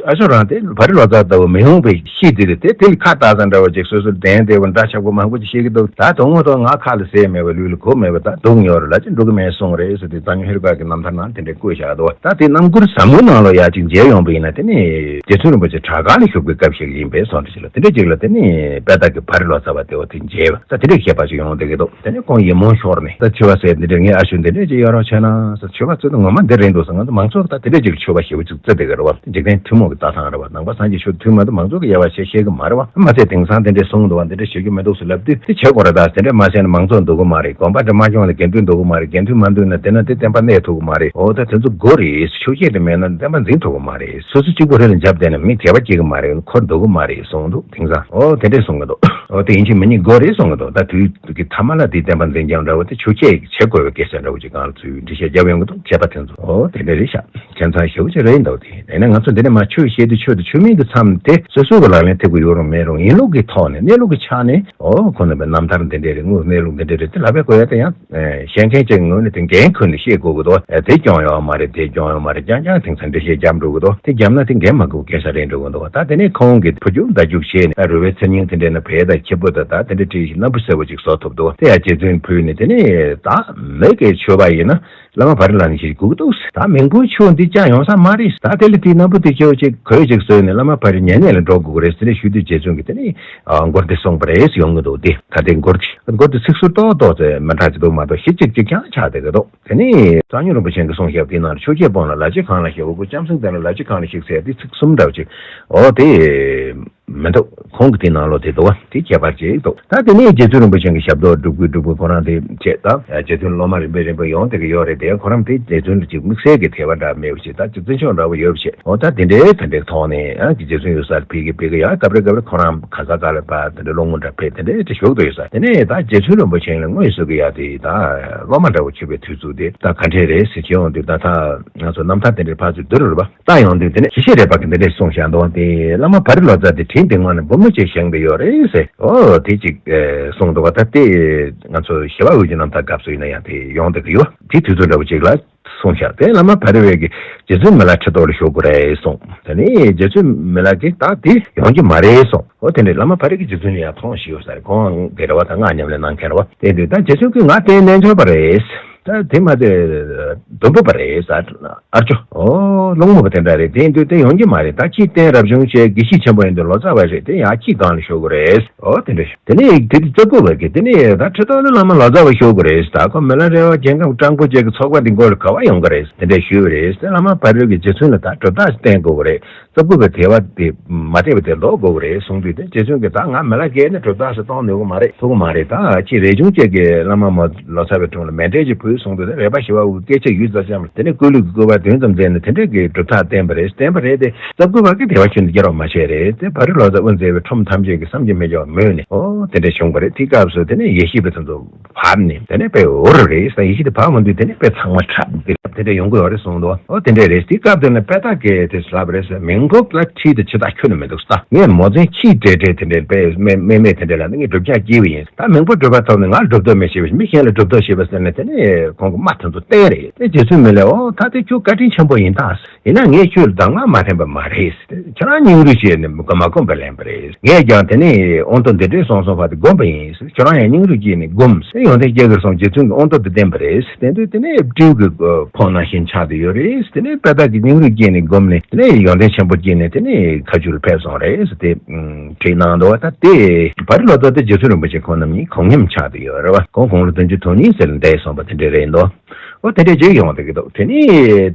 ཨ་ཤུ་རང་དེ་བ་རི་ལོ་ཙཱ་ལྟ་བུ་མི་ཡོང་པའི་ཤི་དེ་རེད། དེ་དེ་ལ་ཁ་བཏགས་ཙམ་འདྲ་བ་ཅིག་སོ་སོར་བདེན་བདེ་བོ་འདྲ་ཆགས་པོ་མང་པོ་ཅིག་ཤེས་ཀྱི་འདུག་ད་དོན་ངོ་ཐོག་ང་ཁ་ལ་ཟས་མེད་པ་ལུས་ལ་གོ་མེད་པ་ད་སྡུག་ཉོར་ལ་ཅི་འགྲོ་གི་མེད་གསུངས་རེད་ཟེར་དེ་གཙང་སྨྱོན་ཧེ་རུ་ཀ་གི་རྣམ་ཐར་ནང་དེ་འདྲས་བཀོད་བཞག་འདུག་ད་དེ་རྣམ་མགུར་ཟབ་མོའི་ནང་ལ་ཡ་ཅིག་མཇལ་ཡོང་པ་ཡིན་ན་དེ་ནི་རྗེ་བཙུན་རིན་པོ་ཆེ་བྲག་དཀར་ལ་བཞུགས་པའི་སྐབས་ཤིག་ཡིན་པས་སོང་དེ་ཞིག་ལ་དེ་འདྲས་ཅིག་ལ་དེ་ནི་དཔལ་བདག་གི་བ་རི་ལོ་ཙཱ་བ་དེ་བ་དེ་མཇལ་བ་ད་དེ་འདྲས་ཁྱད་པར་ཅིག་ཡོང་བསྡད་ཀྱི་འདུག་དེ་ནི་ཁོང་ཡིད་སྨོན་ཤོར་ནས་ད་འཆི་བ་ཟེར་འདི་འདྲས་ངའི་ཨ་ཤུ་འདི་འདྲས་ཅིག་ཡོད་རོགས་བྱས་ན་ཟེར། མཆོད་པ་བརྩི་དུས་ངོ་མ་འདི་རེད་འདུག་ཟེར། ང་ཚོ་མང་ཚོགས་ད་དེ་འདྲས་ཅིག་མཆོད་པ་ཞེ་པོ་ཅིག་བརྩི་བསྡད་ཀྱི་རེད་བ། འཇིག་རྟེན་ཐུན་མོང་གི་ལྟ་སྟངས་རེད་བ། ནང་པ་སངས་རྒྱས་ཆོས་ཐུན་མ་གཏོགས་མང་ཚོགས་ཀྱི་དབྱེ་བ་ཕྱེ་ཤེས་ཀྱི་མ་རེད་བ། མ་ཚད་དེང་སང་དེ་འདྲས་གསུངས་འདུག་བ། འདི་འདྲས་བྱེད་རྒྱུ་མི་འདུག་ཟེར་ལབ་དུས་དེ་བྱེད་དགོས་རེད་ད་ཟེར། འདྲ་མ་བྱས་ན་མང་ཚོགས་འདུ་གི་མ་རེད། དགོན་པ་འདྲ་མ་སྐྱོང་ན་དགེ་འདུན་འདུ་གི་མ་རེད། དགེ་འདུན་མ་འདུས་ན་དེ་ན་དེ་བསྟན་པ་གནས་ཐུབ་ཀྱི་མ་རེད། འོ་ད་དེ་ཚོ་དགོས་རེད། ཆོས་བརྒྱད་དེ་མེད་ན་བསྟན་པ་འཛིན་ཐུབ་ཀྱི་མ་རེད། སོ་སོ་གཅིག་པུ་རེ་ལ་འཇབ་བསྡད་ན་མི་དད་པ་སྐྱེ་གི་མ་རེད། འཁོར་འདུ་གི་མ་རེད་གསུངས་འདུག་དེང་སང་འོ་དེ་འདྲས་གསུང་གི་འདུག་འོ་དེ་ཡིན་གཅིག་མིན་གཉིས་དགོས་རེད་གསུང་གི་འདུག་ད་དུས་ཀྱི་ཐ་མ་ལ་དེའི་བསྟན་པ་འཛིན་སྐྱོང་འདྲ་བོ་དེ་ཆོས་བརྒྱད་བྱེད་དགོས་པའི་སྐད་ཆ་འདྲ་བོ་ཅིག་སྒང་ལ་ཚུར་འགྲེལ་བཤད་རྒྱབ་ཡོང་གི་འདུག་བྱས་པ་དེ་ཚོ་འོ་དེ་འདྲ་རེད་ཤག་ཁྱད་མཚར་ཞེ་པོ་ཅིག་རེད་འདུག་དེ་ཡིན་ན་ང་ཚོ་འདི་ནས་མ་ཆོས་བཤད་དུས་ཆོས་དང་ཆོས་མིན་དུ་མཚམས་དེ་སོ་སོ་གི་ལག་ལེན་ཐེབས་ཀྱི་ཡོད་རུང་མེད་རུང་ཡིན་ལུགས་ཀྱི་ཐོག་ནས་གནས་ལུགས་ཀྱི་ཆ་ནས་འོ་ཁོ་ན་པའི་རྣམ་ཐར་འདི་འདྲ་རེད། དངོས་གནས་ལུགས་འདི་འདྲ་རེད། དེ་ལབ་པའི་དགོས་ཡ་དེ་ཡང་བཤད་མཁན་ཅིག་ངོས་ནས་དེ་འགན་ཁུར་ནས་བཤད་དགོས་ཀྱི་འདུག་དེ་སྐྱོང་ཡོད་མ་རེད། དེ་སྐྱོང་ཡོད་མ་རེད། རྐྱང་རྐྱང་དེང་སང་འགྲེལ་བཤད་རྒྱབ་འགྲོ་གི་འདུག་དེ་རྒྱབ་ན་དེ་འགན་མ་འཁུར་སྐད་ཆ་རེད་འགྲོ་གི་འདུག་ད་དེ་ནས་ཁོང་གིས་ཕུ་རྒྱུག་མདའ་རྒྱུག་བྱས་ནས་རུས་པའི་ཚེར་སྙིང་དེ་འདྲས་ན་བལ་དང་ཁྱི་ཕོ་དང་ད་དེ་འདྲས་བྲིས་ཤིག་སྣ་བུ་སེར་པོ་ཅིག་བཟོ་ཐུབ་འདུག་དེ་ཡང་རྗེ་བཙུན་ཕུལ་ནས་དེ་ནས་ད་མི་སྐད་ཆོད་པ་ཡིན་ན། བླ་མ་བ་རི་ལ་ནི་ཞིག་སྒུག་འདུག་ད་མི་མགོ་ཆུ་འདི་ཅང་ཡོང་ས་མ་རེད། ད་དེ་ལ་དེའི་སྣ་བུ་དེ་ཁྱེའུ་ཅིག་གོས་ཅིག་བཟོས་ནས་བླ་མ་བ་རི་ཉེ་གནས་ལ་འགྲོ་དགོས་ཀྱི་རེད་ཟེར་ཞུ་དུས་རྗེ་བཙུན་གྱིས་དེ་ནི་མགུར་དེ་གསུངས་པ་རེད་ཡོང་གི་འདུག་དེ་ད་དེ་མགུར་མགུར་དེ་ཚིག་ཟུར་ཏོག་ཏོག་ཙེ་མི་འདྲ་ཅིག་འདུག་མ་གཏོགས་གཞི་གཅིག་གཅིག་རྐྱང་ཆགས་བསྡད་ཀྱི་འདུག་དེ་ནི་གཙང་སྨྱོན་རིན་པོ་ཆེ་གིས་གསུངས་བཞག་པ་དེའི་ནང་ཆོས་བརྒྱད་སྤོང་ལ་ལ་ཕྱི་གང་ལ་ཞིག་འུ་གུ་ལྕམ་སྲིང་ལྡན་ལ་ལ་ཕྱི་གང་ལ་ཞིག་ཟེར་དེ་ཚིག་གསུམ་འདྲ་བོ་ཅིག་འོ་དེ། མི་འདུག་ཁོང་གི་དེའི་ནང་ལོགས་དེ་འདུག་བ། དེ་ཁྱད་པར་ཅིག་འདུག་ད་དེ་ནས་རྗེ་བཙུན་རིན་པོ་ཆེ་གི་ཞབས་ཏོག་སྒྲུབ་དགོས་སྒྲུབ་དགོས་ཁོ་རང་དེ་བྱས། ད་རྗེ་བཙུན་སློབ་མ་རིམ་པས་རིམ་པས་ཡོང་བསྡད་ཀྱི་ཡོད་རེད་དེ། ཁོ་རང་དེ་རྗེ་བཙུན་ལ་ཅིག་དམིགས་བསལ་གྱི་དད་པ་འདྲ་མེད་པ་ཞིག་ད་ཅིག་བརྩི་འཇོག་འདྲ་པོ་ཡོད་པ་ཞིག་འོ་ད་དེ་འདྲའི་དེ་འདྲའི་ཐོག་ནས་ཨ་ཀྱི་རྗེ་བཙུན་ཡོད་སར་ཕེབས་ཀྱི་ཕེབས་ཀྱི་ཡང་སྐབས་རེ་སྐབས་རེ་ཁོ་རང་ག་ས་ག་ལ་ཕར་དེ་འདྲའི་སློང་མོ་འདྲ་ཕེབས་དེ་འདྲའི་ཅིག་བཞུགས་བསྡད་ཡོད་ས། དེ་ནས་ད་རྗེ་བཙུན་རིན་པོ་ཆེ་ལ་དངོས་སུ་གི་ཡ་དེ་ད་སློབ་མ་འདྲ་པོ་བྱེད་པའི་དུས་ཚོད་དེ་ད་ག་འདྲས་རེད་ཟེར་བྱེད་ཡོང་དུས་ད་ད་ང་ཚོ་རྣམ་ཐར་དེ་འདྲའི་ཕར་ཚུར་བསྡུར་རེད་པ། ད་ཡོང་དུས་དེ་ནས་ཞི་བྱེད་རས་པ་གིས་འདི་འདྲས་གསུངས་བཞག་འདུག་དེ་བླ་མ་བ་རི་ལོ་ཙཱ་དེ་དྲིན་དེ་སྔོན་ནས་འབུམ་མོ་ཆེ་བཞེངས་བསྡད་ཡོད་རེད་ཟེར། ཨོ་དེ་ཅིག་གསུངས་འདུག་བ། ད་དེ་ང་ཚོ་ཞི་བ་འོད་ཀྱི་རྣམ་ཐར་སྐབས་སུ་ཡིན་ན་ཡང་དེ་ཡོང་བསྡད་ཀྱི་ཡོད། དེ་དུས་ཚོད་འདྲ་བོ་ཅིག་ལ་གསུངས་བཞག་དེ་བླ་མ་བ་རི་བས་ཀྱིས་རྗེ་བཙུན་མི་ལ་ཁྲི་ཐོག་ལ་བཞུགས་དགོས་རེད་གསུངས། དེ་ནས་རྗེ་བཙུན་མི་ལ་གིས་ད་དེ་ཡོང་རྒྱུ་མ་རེད་གསུངས། ཨོ་དེ་འདྲས་བླ་མ་བ་རི་གིས་རྗེ་བཙུན་ལ་ཡང་ཐོངས་ཤིག་ཡོད་ས་རེད། ཁོང་དེ་རེད་བ། ད་སྔགས་ཉམས་ལེན་གནང་མཁན་རེད་བ། དེ་དུས་ད་རྗེ་བཙུན་གྱིས་ང་དེ་རྣལ་འབྱོར་པ་རེད། ད་དེ་མ་ཚད་དུམ་བུ་པ་རེད་ཟེར། ཨར་ཅོ། ཨོ་སློང་མོ་པ་དེ་འདྲ་རེད། དེ་ཡིན་དུས་དེ་ཡོང་གི་མ་རེད། ད་ཁྱི་རྟེན་རབ་བྱུང་བྱས་དགེ་བཤེས་ཆེན་པོ་ཡིན་དུས་ལོ་ཙཱ་བ་རེད། དེ་ཡང་ཁྱི་སྒང་ལ་བཞུགས་དགོས་རེད། ཨོ་དེ་འདྲ་ཞུ། དེ་ནས་དེ་དུས་རྩ་བཀོད་པ་གིས་དེ་ནས་ད་ཁྲི་ཐོག་ལ་བླ་མ་ལོ་ཙཱ་བ་བཞུགས་དགོས་རེད། ད་ཁོ་མི་ལ་རས་པ་རྒྱལ་ཁམས་སྤྲང་པོ་བཅས་ཀྱི་ཚོགས་པ་འདི་མགོ་ལ་ག་བ་ཡོང་གི་རེད། དེ་འདྲ་ཞུས་པ་རེད། དེ་བླ་མ་བ་རི་གིས་རྗེ་བཙུན་ལ་ད་གྲུབ་རྟགས་བསྟན་དགོས་པ་རེད། རྩ་བཀོད་པའི་དད་པ་དེ་མ་དད་པ་དེ་ལོག་དགོས་པ་རེད་གསུངས་དུས་དེ་རྗེ་བཙུན་གྱིས་ད་ང་མི་ལ་བརྒལ་ནས་གྲུབ་རྟགས་སུ་གཏོང་ནུས་ཀྱི་མ་རེད། ཐུབ་ཀྱི་མ་རེད། ད་ཁྱི་རས་ཆུང་བཅས་ཀྱིས་བླ་མ་མོ་ལོ་ཙཱ་བའི་དྲུང་ལ་མཎྜལ་ཅིག་ཕུལ། གསུངས་འདུག་དེ་རས་པ་ཞི་བ་འོད་ཀྱི་སྐད་ཆ་ཡུད་ཙམ་ཙམ་དེ་ནས་སྐུ་ལུས་ཀྱི་བསྐུལ་བ་དོན་ཙམ་མཛད་ནས་དེ་འདྲ་གི་གྲུབ་མཐའ་བསྟན་པ་རེད། བསྟན་པ་རེད་དེ་རྩ་བསྐུལ་བ་གི་དེ་བ་ཆུན་དུ་བསྐྱར་བ་མ་བྱས་རེད། དེ་བ་རི་ལོ་ཙཱ་དབུ་མཛད་པའི་ཁྲོམ་ཐམས་ཅད་ཀྱི་བསམ་གྱིས་མི་ཁྱབ་མོས་ནས་ཨོ་དེ་འདྲ་བྱུང་བ་རེད། དེའི་སྐབས་སུ་དེ་ནས་ཡེ་ཤེས་པ་དེ་ཚོ་བབས་ནས་དེ་ནས་དཔེ་འོ་རེ་རེད་ས་ཡེ་ཤེས་དེ་བབས་མ་འདུག་དེ་ནས་དཔེ་ཚང་མ་འཁྲབ་དེ་འདྲ་ཡོང་གི་ཡོད་རེད་གསུངས་འདུག་ཨོ་དེ་འདྲ་རེད། དེའི་སྐབས་དེ་ནས་དཔེ་རྟགས་ཀྱི་དེ་ལབ་རེད་ས། མིང་ཐོབ་ལ་ཁྲིད་དེ་ཆེ་ཐག་ཁྱོན་ནས་མི་འདུག་ས། ངས་མོ་བཙན་ཁྱིས་སྤྲད་སྤྲད་དེ་འདྲའི་དཔེ་མེ་མེ་མེ་དེ་འདྲ་ལ་ནི་ངས་སྒྲུབ་བྱ་སྐྱེས་པ་ཡིན། ད་མིང་པོ་སྒྲུབ་པ་ཐོབ་ནས་ང་སྒྲུབ་ཐབས་མེད་ཞེས་པ་མི་གཞན་ལ་སྒྲུབ་ཐབས་ཞེས་པ་ཟེར་ནས་དེ་ནས་ཁོང་གི་རྨ་དེ་ཚོ་བསྟན་རེད། དེ་རྗེ་བཙུན་མི་ལས་ཨོ་ད་དེ་ཁྱོད་བཀའ་དྲིན་ཆེན་པོ་ཡིན་ད། ཡིན་ན་ངས་ཁྱོད་ལ་གདམས་ངག་མ་འཐེན་པ་མ་རེད། ཁྱོད་རང་སྙིང་རུས་བྱས་ནས་མ་གོམས་པ་ལེན་པ་རེད། ངས་ཀྱང་དེ་ནས་དབང་ཐོབ་འདི་འདྲའི་སོང་སོང་བར་དུ་བསྒོམས་པ་ཡིན། ཁྱོད་རང་ཡང་སྙིང་རུས་བསྐྱེད་ནས་བསྒོམས། ཡོན་ཏན་སྐྱེ་གི་སོང་རྗེ་བཙུན་གྱི་དབང་ཐོབ་འདི་བསྟན་པ་རེད། དེ་འདྲའི་དེ་ནས་སྤྲེའུ་གི་ཕོ་ནང་བཞིན་ཆགས་བསྡད་ཡོད་རེད། དེ་ནས་དཔེ་རྟགས་ཀྱི་སྙིང་རུས་བསྐྱེད་ནས་བསྒོམས་ནས་དེ་ནས་ཡོན་ཏན་ཆེན་པོ་སྐྱེས་ནས་དེ་ནས་མཁའ་སྤྱོད་ལ་ཕེབས་སོང་རེད་ཟེར་ཏེ་བྲིས་གནང་འདུག་ད་དེ་བ་རི་ལོ་ཙཱ་དེ་རྗེ་བཙུན་རིན་པོ་ཆེ་ཁོང་རྣམ་གཉིས་གོ་མཉམ་ཆགས་བསྡད་ཡོད་རེད་བ། ཁོང་དགུང་ལོ་བདུན་ཅུ་དོན་གཉིས་ཟེར་ལ་འདས་སོང་བ་དེ་འདྲ་རེད་འདུག་ཨོ་དེ་འདྲ་ཅིག་ཡོང་བསྡད་ཀྱི་འདུག་དེ་ནས་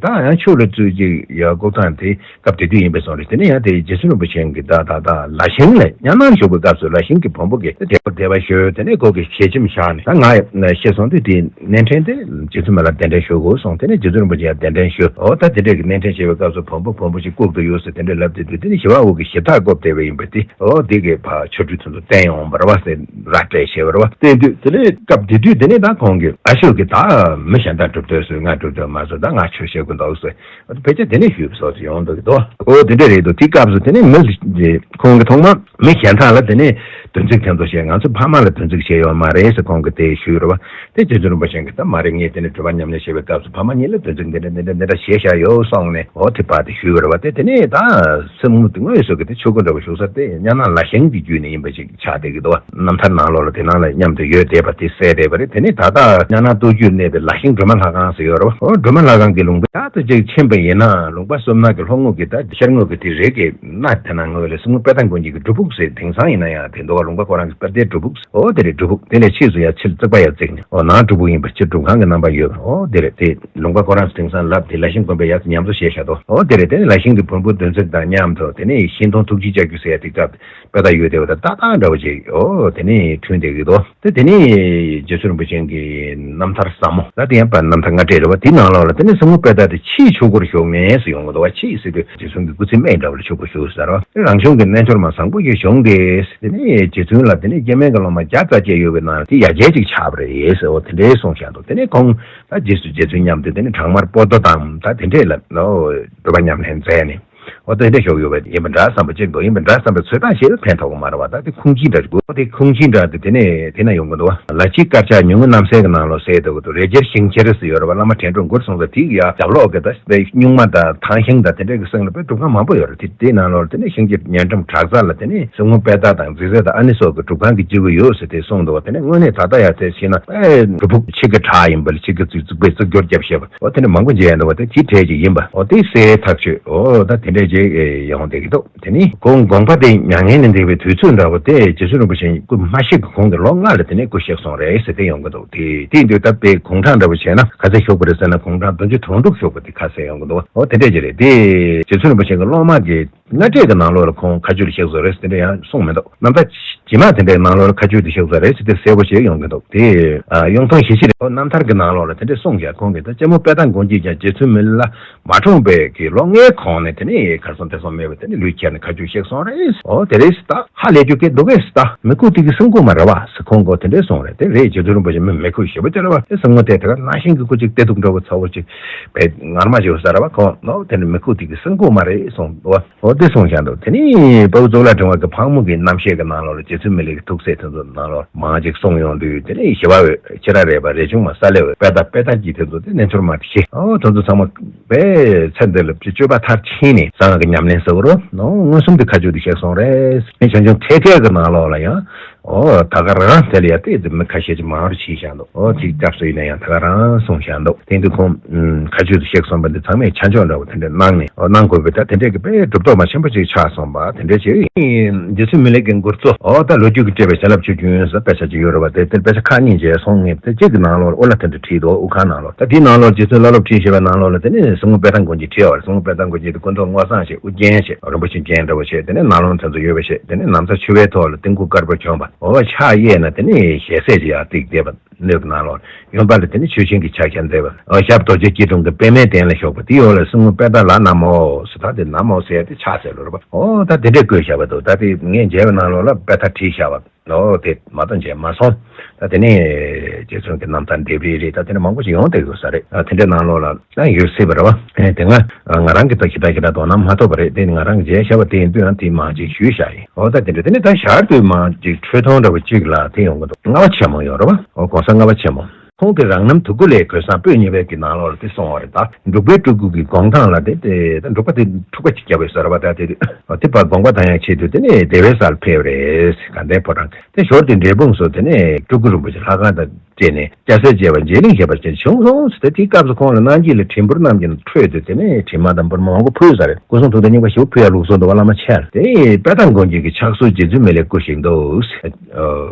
ད་ཡང་ཆོས་ལ་བཙུད་ཅིག་ཡ་འགོག་སྟངས་དེ་སྐབས་དེ་དུས་ཡིན་པའི་སོང་རེད། དེ་ནས་ཡང་དེ་རྗེ་བཙུན་རིན་པོ་ཆེ་གི་ད་ད་ད་ལ་ཤིང་ལ་གཉའ་ནང་བཞུགས་པའི་སྐབས་སུ་ལ་ཤིང་གི་བོན་པོ་གི་དེ་དེ་བ་ཞོལ་དེ་ནས་ཁོ་གི་ཞལ་ཆེམས་བཞག་ནས་ད་ང་ཤེས་སོང་དུས་དེ་གནས་འཕྲིན་དེ་རྗེ་བཙུན་མ་ལ་གདན་འདྲེན་ཞུ་དགོས་སོང་། དེ་ནས་རྗེ་བཙུན་རིན་པོ་ཆེ་ཡང་གདན་འདྲེན་ཞུ། ཨོ་ད་དེ་འདྲས་ཀྱི་གནས་འཕྲིན་བྱེད་པའི་སྐབས་སུ་བོན་པོ་བོན་པོ་ཞིག་བཀུག་ཏུ་ཡོད་ཟེར་དེ་འདྲས་ལབ་དེ་དུས་དེ་ནས་ཞི་བ་འོད་ཀྱི་ཞི་དག་བཀོད་བསྡད་པ་ཡིན་པ་དེ་ཨོ་དེ་གི་ཕ་ཆོ་འཕྲུལ་ཚོ་ཚོ་བསྟན་ཡོང་བ་རེད་བ་ཟེར་ར་སྤྲད་བྱས་པ་རེད་བ། བསྟན་དུས་དེ་ནས་སྐབས་དེ་དུས་དེ་ནས་ད་ཁོང་གི་ཨ་ཤོ་གི་ད་མི་གཞན་དག་སྒྲུབ་འདོད་ཟེར་ང་སྒྲུབ་འདོད་མ་ཟེར་ད་ང་ཆོས་བཤད་དགོས་འདུག་ཟེར་ཕལ་ཆེར་དེ་ནས་ཞུས་པ་སོགས་སུ་ཡོང་འདུག་གི་འདུག་ཨོ་དེ་འདྲས་རེད་འདུག་དེའི་སྐབས་སུ་དེ་ནས་མི་ཁོང་གི་ཐོག་མ། མི་གཞན་དག་ལ་དེ་ནས་དོན་ཚིག་དེ་ཚོ་བཤད། ང་ཚོ་ཕ་མ་ལ་དོན་ཚིག་བཤད་ཡོད་མ་རེད་ཟེར་ཁོང་གིས་དེ་ཞུས་རེད་བ། དེ་རྗེ་བཙུན་རིན་པོ་ཆེ་གིས་ད་མ་རེད། ངས་དེ་ནས་སྒྲུབ་པ་ཉམས་ལེན་བྱེད་པའི་སྐབས་སུ་ཕ་མ་གཉིས་ལ་དོན་ཚིག་འདི་འདྲ་འདི་འདྲ་འདི་འདྲ་བཤད་བཞག་ཡོད་གསུངས་ནས་འོ་དེ་བར་དེ་ཞུས་རེད་བ། དེ་དེ་ནས་ད་སེམས་ངོ་དེ་དངོས་སུ་གི་དེ་ཆོས་སྐུ་འདྲ་བོ་བཞུགས་ས་དེ་གཉའ་ནང་ལ་ཤིང་གི་བརྒྱུད་ནས་ཡིན་པ་ཞིག་ཆགས་བསྡད་ཀྱི་འདུག་བ། རྣམ་ཐར་ནང་ལོགས་ལ་དེ་ནང་ལ་མཉམ་དུ་ཡོད་བསྡད་པ་དེ་གསལ་བསྡད་པ་རེད། དེ་ནས་ད་ལྟ་གཉའ་ནང་སྟོད་རྒྱུད་གནས་པའི་ལ་ཤིང་སྒྲོལ་མ་ལྷ་ཁང་ཟེར་ཡོད་རེད་བ། འོ་སྒྲོལ་མ་ལྷ་ཁང་གི་ལུང་པ་ད་ལྟ་ཅིག་ཕྱིན་པ་ཡིན་ན་ལུང་པ་སོ་ནམ་གྱི་ལྷོ་ངོས་ཀྱི་ད་ཤར་ངོས་ཀྱི་དེ་རི་གི་གནའ་དེ་ན་ངོས་ལ་སྲིན་མོ་དཔལ་ཐང་དགོན་གྱི་སྒྲུབ་ཕུག་ཟེར་དེང་སང་ཡིན་ན་ཡང་དེ་འདུག་བ། ལུང་པ་ཁོ་རང་གི་དཔལ་ལྡན་སྒྲུབ་ཕུག་ཟེར། འོ་དེ་རེད། སྒྲུབ་ཕུག་དེ་ནས་ཕྱིས་སུ་ཡང་ཕྱིར་རྩིག་པ་ཡང་བརྩིགས་ནས་འོ་ནང་སྒྲུབ་ཕུག་ཡིན་པ་ཕྱིར་སྒྲུབ་ཁང་གི་རྣམ་པ་ཡོད་པ། འོ་དེ་རེད། དེ་ལུང་པ་ཁོ་རང་ཚོ་དེང་སང་ལབ་དེ་ལ་ཤིང་དགོན་པའི་ཡར་ཚོ་ཉམས་གསོ་བྱས་བཞག་འདུག་འོ་དེ་རེད། དེ་ནས་ལ་ཤིང་གི་བོན་པོ་འདོན་ཚིག་དང་མཉམ་དུ་དེ་ནས་ཤིང་སྡོང་ཐུགས་རྗེ་ལྕགས་ཀྱུ་ཟེར་ཡ་དེ་སྐབས་དཔེ་ལྟ་ཡོད་དེ་བ་ད་ཏག་ཏག་འདྲ་བོ་ཅིག་འོ་དེ་ནས་ཐོན་བསྡད་ཀྱི་འདུག་དེ་དེ་ནས་རྗེ་བཙུན་རིན་པོ་ཆེ་གི་རྣམ་ཐར་ཟབ་མོ་ད་དེ་ཡང་པར་རྣམ་ཐར་ལྔ་སྡེ་རེད་བ། དེའི་ནང་ལོགས་ལ་དེ་ནས་སྲིན་མོ་དཔལ་རྟགས་དེ་ཕྱིའི་ཆོས་སྒོར་ཞུགས་ནས་སུ་ཡོང་གི་འདུག་བ། ཕྱིའི་སྲིད་པའི་རྗེ་བཙུན་གྱི་སྐུ་ཚེ་སྨད་འདྲ་བ་ལ་ཆོས་སྒོར་ཞུགས་ཟེར་བ། རང་བྱུང་གི་རྣལ་འབྱོར་མ་བཟང་པོ་ཞིག་བྱུང་སྟེ་དེ་ནས་རྗེ་བཙུན་ལ་དེ་ནས་སྐྱེ་དམན་གྱི་སློབ་མ་བརྒྱ་རྩ་བརྒྱད་ཡོད་པའི་ནང་དེ་ཡ་གྱལ་ཅིག་ཆགས་པ་རེད་ཟེར་བ་དེ་འདྲའི་གསུངས་བཞག་འདུག་དེ་ནས་ཁོང་ད་རྗེས་སུ་རྗེ་བཙུན་མཉམ་དུ་དེ་ནས་བྲག་དམར་པོ་ཏོ་དང་ད་དེ་འདྲས་ལ་ལོ་སྒྲུབ་པ་ཉམས་ལེན་མཛད་ནས། འོ་དེ་འདྲ་ཞོག་ཡོད་པ་ཡིན་པ་འདྲ་བསམ་པ་གཅིག་འདུག་ཡིན་པ་འདྲ་བསམ་པའི་ཚོད་ལྟ་བྱེད་པ་ཕན་ཐོགས་ཀྱི་མ་རེད་བ། ད་དེ་ཁུངས་སྐྱེལ་འདྲ་དགོས། དེ་ཁུངས་སྐྱེལ་འདྲ་དེ་དེ་ནས་དེ་ན་ཡོང་གི་འདུག་བ། ལ་ཕྱིའི་དཀར་ཆག་ཉུང་ངུ་རྣམ་གསལ་གྱི་ནང་ལོགས་གསལ་འདུག་གི་འདུག་རས་རྒྱལ་ཤིང་ཆེར་ཟེར་ཡོད་རེད་བ། བླ་མ་དྲན་གྲུབ་མགུར་གསུངས་ས་དེ་ཡ་རྒྱབ་ལོགས་གི་ད་དེ་སྨྱུག་མ་དང་ཐང་ཤིང་དང་དེ་འདྲ་གི་གསེང་ལ་དཔེ་སྒྲུབ་ཁང་མང་པོ་ཡོད་རེད། དེ་དེའི་ནང་ལོགས་དེ་ནས་ཤིང་གི་ཉེ་འགྲམ་བྲག་རྩ་ལ་དེ་ནས་སྲིན་མོ་དཔལ་རྟགས་དང་རྫི་ཟས་དང་ཨ་ནི་སོགས་ཀྱི་སྒྲུབ་ཁང་གི་སྐྱེས་བུ་ཡོད་ཟེར་དེ་གསུངས་འདུག་བ། དེ་ནས་དངོས་གནས་ད་ལྟ་ཡ་དེ་ཤེས་ན་ཨེ་སྒྲུབ་ཕུག་ཕྱི་གི་བྲག་ཡིན་པ་ལ་ཕྱི་གི་རྩིག་རྩིག་པའི་རྩིག་སྐྱོར་བརྒྱབ་བྱས་པ། འོ་དེ་ནི་མང་པོ་མཇལ་ཡ་འདུག་བ། དེ་དེའི་གྲས་ཅིག་ཡིན་པ། འོ་དེ་གསལ་ཐག་ཆོད། འོ་ད་དེ་འདྲས་ཅིག་ཡོང་བསྡད་ཀྱི་འདུག་དེ་ནི་ཁོང་དགོངས་པ་དེ་མྱ་ངན་ལས་འདས་པའི་དུས་ཚོད་འདྲ་བོ་དེ་རྗེ་བཙུན་རིན་པོ་ཆེ་སྐུ་མ་གཤེགས་ཀྱི་གོང་གི་ལོ་ལྔ་ལ་དེ་ནས་སྐུ་གཤེགས་སོང་རེད་ཟེར་དེ་ཡོང་གི་འདུག་དེ་དེ་དུས་ད་དཔེ་དགུང་གྲངས་འདྲ་བོ་བྱས་ན་ག་ཚད་བཞུགས་པ་རེད་ཟེར་ན་དགུང་གྲངས་བདུན་ཅུ་དོན་དྲུག་བཞུགས་པ་དེ་ཁ་གསལ་ཡོང་གི་འདུག་འོ་དེ་འདྲས་ཅིག་རེད། དེ་རྗེ་བཙུན་རིན་པོ་ཆེ་གི་སློབ་མ་གི་སྔ་གྲས་ཀྱི་ནང་ལོགས་ལ་ཁོང་མཁའ་སྤྱོད་ལ་གཤེགས་སོང་རེད་ཟེར་དེ་འདྲ་ཡང་གསུངས་མི་འདུག་རྣམ་ཐར་རྗེས་མ་དེ་འདྲའི་ནང་ལོགས་ལ་མཁའ་སྤྱོད་དུ་གཤེགས་ས་རེད་ཟེར་ཏེ་གསལ་པོ་ཞིག་ཡོང་གི་འདུག་དེ་ཨ་གཡུང་ཐང་ཞི་བྱེད་རེད། རྣམ་ཐར་གྱི་ནང་ལོགས་ལ་དེ་འདྲའི་གསུངས་ཀྱང་ཁོང་གིས་ད་ལྕམ་མོ་དཔལ་ཐང་མགོན་གྱིས་ཀྱང་རྗེ་བཙུན་མི་ལ་མ་འཁྲུངས་པའི་གི་ལོ་ལྔའི་གོང་ནས་དེ་ནས་གར་སོང་དེ་སོང་མེད་པ་དེ་ནས་ལུས་ཁྱེར་ནས་མཁའ་སྤྱོད་གཤེགས་སོང་རེད། འོ་དེ་རེད་ད་ཧ་ལས་རྒྱུ་གི་འདུག་གས་ད་མི་ཁུག་དེ་གི་སྲིན་ཁུག་མ་རེད་བ་ཟེར་ཁོང་གིས་དེ་འདྲའི་གསུངས་རེད། དེ་རེད་རྗེ་བཙུན་རིན་པོ་ཆེ་མི་མི་ཁུག་ཞེ་པོ་དེ་རེད་བ། དེ་སྲིན་མོ་དེ་དེ་ག་ན་ཤིང་གི་སྐུ་གཅིག་དེ་དུག་འདྲ་བོ་ཚ་བོ་གཅིག་བས་ངར་མ་བྱེད་ས་རེད་བ། ཁོང་ནོ་དེ་ནས་མི་ཁུག་དེ་གི་སྲིན་ཁུག་མ་རེད་གསུངས་འདུག་བ། འོ་དེ་གསུངས་བཞག་འདུག་དེ་ནས་དཔའ་བོ་གཙུག་ལག་ཕྲེང་བ་གི་ཕག་མོ་གི་རྣམ་བཤད་ཀྱི་ནང་ལོགས་ལ་རྗེ་བཙུན་མི་ལའི་གི་ཐུགས་སྲས་དེ་ཚོ་ནང་ལོགས་མང་ཅིག་གསུངས་ཡོང་དུས་དེ་ནས་ཞི་བ་འོད་ཁྱི་ར་རས་པ་རས་ཆུང་མ་ས་ལེ་འོད་དཔལ་རྟགས་དཔལ་རྟགས་ཀྱི་དེ་ཚོ་དེ་རྣལ་འབྱོར་མ་དེ་ཤེས། འོ་དེ་ཚོ་ཚང་མ་དཔེ་ཚེ་འདི་ལ་སྤྱོད་པ་མཐར་ཕྱིན་ནས་གསང་སྔགས་ཀྱི་ཉམས་ལེན་ཟེར་བ་རོ་ནོ་མངོན་སུམ་དུ་མཁའ་སྤྱོད་དུ་གཤེགས་སོང་རེད། ཨེ་བྱང་ཆུབ་ཐེག་པའི་གི་ནང་ལོགས་ལ་ཡང་འོ་ད་ག་རང་དེ་ལ་ཡང་དེ་དེ་མི་ཁ་ཤས་ཀྱི་མང་རུ་ཕྱིན་བཞག་འདུག་འོ་དེ་སྐབས་སུ་ཡིན་ན་ཡང་ད་ག་རང་གསུངས་བཞག་འདུག་དེ་དུས་ཁོང་མཁའ་སྤྱོད་དུ་གཤེགས་སོང་བ་འདི་ཚང་མས་ཆ་འཇོག་འདྲ་བོ་དེ་འདྲ་གནང་ནས་འོ་གནང་དགོས་པའི་ད་དེ་འདྲས་ཀྱི་དཔེ་གྲུབ་ཐོབ་མ་ཆེན་པོ་ཅིག་ཆགས་སོང་བ་དེ་འདྲས་ཅིག་རྗེ་བཙུན་མི་ལའི་གི་མགུར་གཙོ་འོ་ད་ལོ་རྒྱུས་ཀྱི་སྤྲད་པའི་བྱིན་རླབས་ཆུ་རྒྱུན་ཟེར་དཔེ་ཆ་ཅིག་ཡོད་རེད་བ། དེ་དེར་དཔེ་ཆ་ཁག་གཉིས་མཇལ་སོང་ངས་དེ་གཅིག་གི་ནང་ལོགས་ཨོ་ལ་དེ་འདྲ་བྲིས་འདུག་དབུ་ཁང་ནང་ལོགས། ད་དེའི་ནང་ལོགས་རྗེ་བཙུན་བླ་སློབ་ཁྲིད་ཞེས་པའི་ནང་ལོགས་ལ་དེ་ནས་སྲིན་མོ་དཔལ་ཐང་མགོན་གྱིས་བྲིས་པ་རེད། སྲིན་མོ་དཔལ་ཐང་མགོན་གྱིས་དེ་སྐུ་མདོག་སྔོ་བསངས་བྱས་དབུ་རྒྱན་བྱས་རིན་པོ་ཆེ་རྒྱན་འདྲ་བོ་བྱས་དེ་ནས་ནག་ལོང་དེ་ཚོ་ཡོད་པ་བྱས་དེ་ནས་ན་བཟའ་ཕྱུ་པའི་ཐོག་ལ་ཏིང་ཁུ་དཀར་པོ་གྱོན་པ་ འོ་ཕྱག་གཡས་ན་དེ་ནི་ཞལ་ཟས་ཅིག་ཡར་བཏེགས་བསྡད་པ། སྣོད་ཀྱི་ནང་ལོགས་གཡོན་པ་ལ་དེ་ནི་མཆོད་སྦྱིན་གྱི་ཕྱག་རྒྱ་མཛད་པ། འོ་ཞབས་རྡོ་རྗེ་སྐྱིལ་ཀྲུང་གི་པདྨའི་གདན་ལ་བཞུགས་པ་དེའི་འོག་ལ་གསུང་འབུམ་པད་ཟླ་ལ་ན་མོ་ཟེར། ད་དེ་ན་མོ་ཟེར་དེ་ཕྱག་འཚལ་ལོ་རེད་པ། འོ་ད་དེ་འདྲས་བཀོད་བཞག་པ་འདུག་ད་དེ་ངས་མཇལ་བའི་ནང་ལོགས་ལ་པད་ཟླ་བྲིས་བཞག་པ། ཨོ་དེ་མ་གཏོགས་མཇལ་མ་སོང་། ད་དེ་ནས་རྗེ་བཙུན་གྱི་རྣམ་ཐར་འདེབས་རིས་རེད། ད་དེ་ནས་མང་པོ་ཞིག་ཡོང་བསྡད་ཡོད་ས་རེད། ད་དེ་འདྲའི་ནང་ལོགས་ལ་ད་ཡོད་སྲིད་པ་རེད་བ། ཨེ་དེ་སྔ་ང་རང་གིས་ད་ཞེ་དྲག་ཞེ་དྲག་དོ་སྣང་མ་ཐོབ་པ་རེད། དེ་ནི་ང་རང་གིས་མཇལ་བཞག་པ་དེ་ཡིན་དུས་ཡང་དེ་མང་ཅིག་ཞུས་བཞག་ཡིན། ཨོ་ད་དེ་འདྲ། དེ་ནས་ད་ཞར་དུ་མང་ཅིག་འཕྲོས་མཐོང་འདྲ་བོ་གཅིག་ལ་དེ་ཡོང་གི་འདུག་ལྔ་པ་ཆེན་མོ་ཡོད་རེད་བ། ཨོ་གོང་ས་ལྔ་པ་ཆེན་མོ། ཁོང་གི་རང་རྣམ་དུ་ཀུ་ལའི་གོས་བཟང་པོད་གཉིས་པའི་གི་ནང་ལོགས་ལ་དེ་གསུངས་པ་རེད། ད་འབྲུག་པའི་སྤྲུལ་སྐུ་གི་དགོངས་ཐང་ལ་དེ་དེ་ད་འབྲུག་པ་དེ་འཁྲུག་པ་ཅིག་བརྒྱབ་པའི་ས་རེད་བ། ད་དེ་དེ་དེ་པར་དགོངས་པ་དག་ཡང་ཆེད་དུ་དེ་ནས་བདེ་བའི་སར་ཕེབས་རེད། དགའ་ལྡན་ཕོ་བྲང་གི། དེ་ཞོར་དུ་འབྲས་སྤུངས་སུ་དེ་ནས་སྤྲུལ་སྐུ་རིན་པོ་ཆེ་ལྷ་ཁང་དང་བཅས་ནས་སྐྱ་སེར་བཅས་པ་མཇལ་ལིང་བྱེད་པར་བྱོན་བྱུང་སོང་ཟེར། དེའི་སྐབས་སུ་ཁོང་ལ་གནང་སྦྱིན་ལ་བྲིས་འབུར་རྣམས་ཀྱི་ཁྲོད་དུ་དེ་ནས་བྲིས་མ་དང་འབུར་མ་མང་པོ་ཕུལ་ས་རེད། སྐུ་གསུང་ཐུགས་རྟེན་རྙིང་པ་ཞིག་ཕུལ་ཡ་ལུགས་སྲོལ་འདུག་བ། བླ་མ་མཆེད་དེ་དཔལ་ཐང་མགོན་ཆེན་གྱི་ཕྱག་སྲོལ་རྗེ་བཙུན་མི་ལའི་སྐུ་ཞིག་འདུག་ཟེར།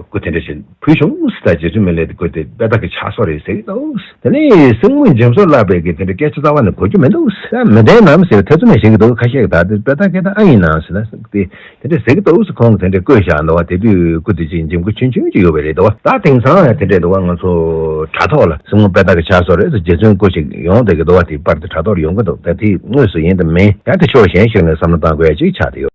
སྐུ་དེ་འདྲ་ཞིག་ཕུལ་བྱུང་ཟེར། ད་རྗེ་བཙུན་མི་ལའི་སྐུ་དེ་དཔལ་ཐང་གི་ཕྱག་སྲོལ་རེད་ཟེར་གྱི་འདུག་དེ་ནས་སྲིང་མོ་འཇིམ་བཟོ་བཀླགས་པའི་གི་དེ་འདྲ་སྐད་ཆ་རྩ་བ་ནས་གོ་རྒྱུ་མི་འདུག་ད་མི་བདེན་ནམ་ཟེར་ཐེ་ཚོམ་ཡང་བྱེད་ཀྱི་འདུག་ཁ་ཤས་ཀྱིས་ད་དེ་དཔལ་ཐང་སྐད་ཐང་ཨ་ཡིན་ན་ཟེར་ན་དེ་དེ་འདྲ་ཟེར་གྱི་འདུག་ཟེར། ཁོང་གིས་དེ་འདྲ་བཀོད་བཞག་འདུག་བ། དེ་དུས་སྐུ་དེ་ཅིག་འཇིམ་སྐུ་ཆུང་ཆུང་ཅིག་ཡོད་པ་རེད་འདུག་བ། ད་དེང་སང་ཡང་དེ་འདྲ་འདུག་བ། ང་ཚོ་དྲ་ཐོག་ལ་སྲིང་མོ་དཔལ་ཐང་གི་ཕྱག་སྲོལ་རེད་ཟེར། རྗེ་བཙུན་སྐུ་ཞིག་ཡོང་བསྡད་ཀྱི་འདུག་བ། དེ་པར་དེ་དྲ་ཐོག་ལ་ཡོང་གི་འདུག་ད་དེ་དངོས་སུ་ཡིན་དང་མིན་ཡང་དེ་ཕྱོགས་གཞན་ཞིག་ནས་བསམ་བློ་བཏང་དགོས་ཡ་ཅིག་ཆགས་བསྡད་ཡོད།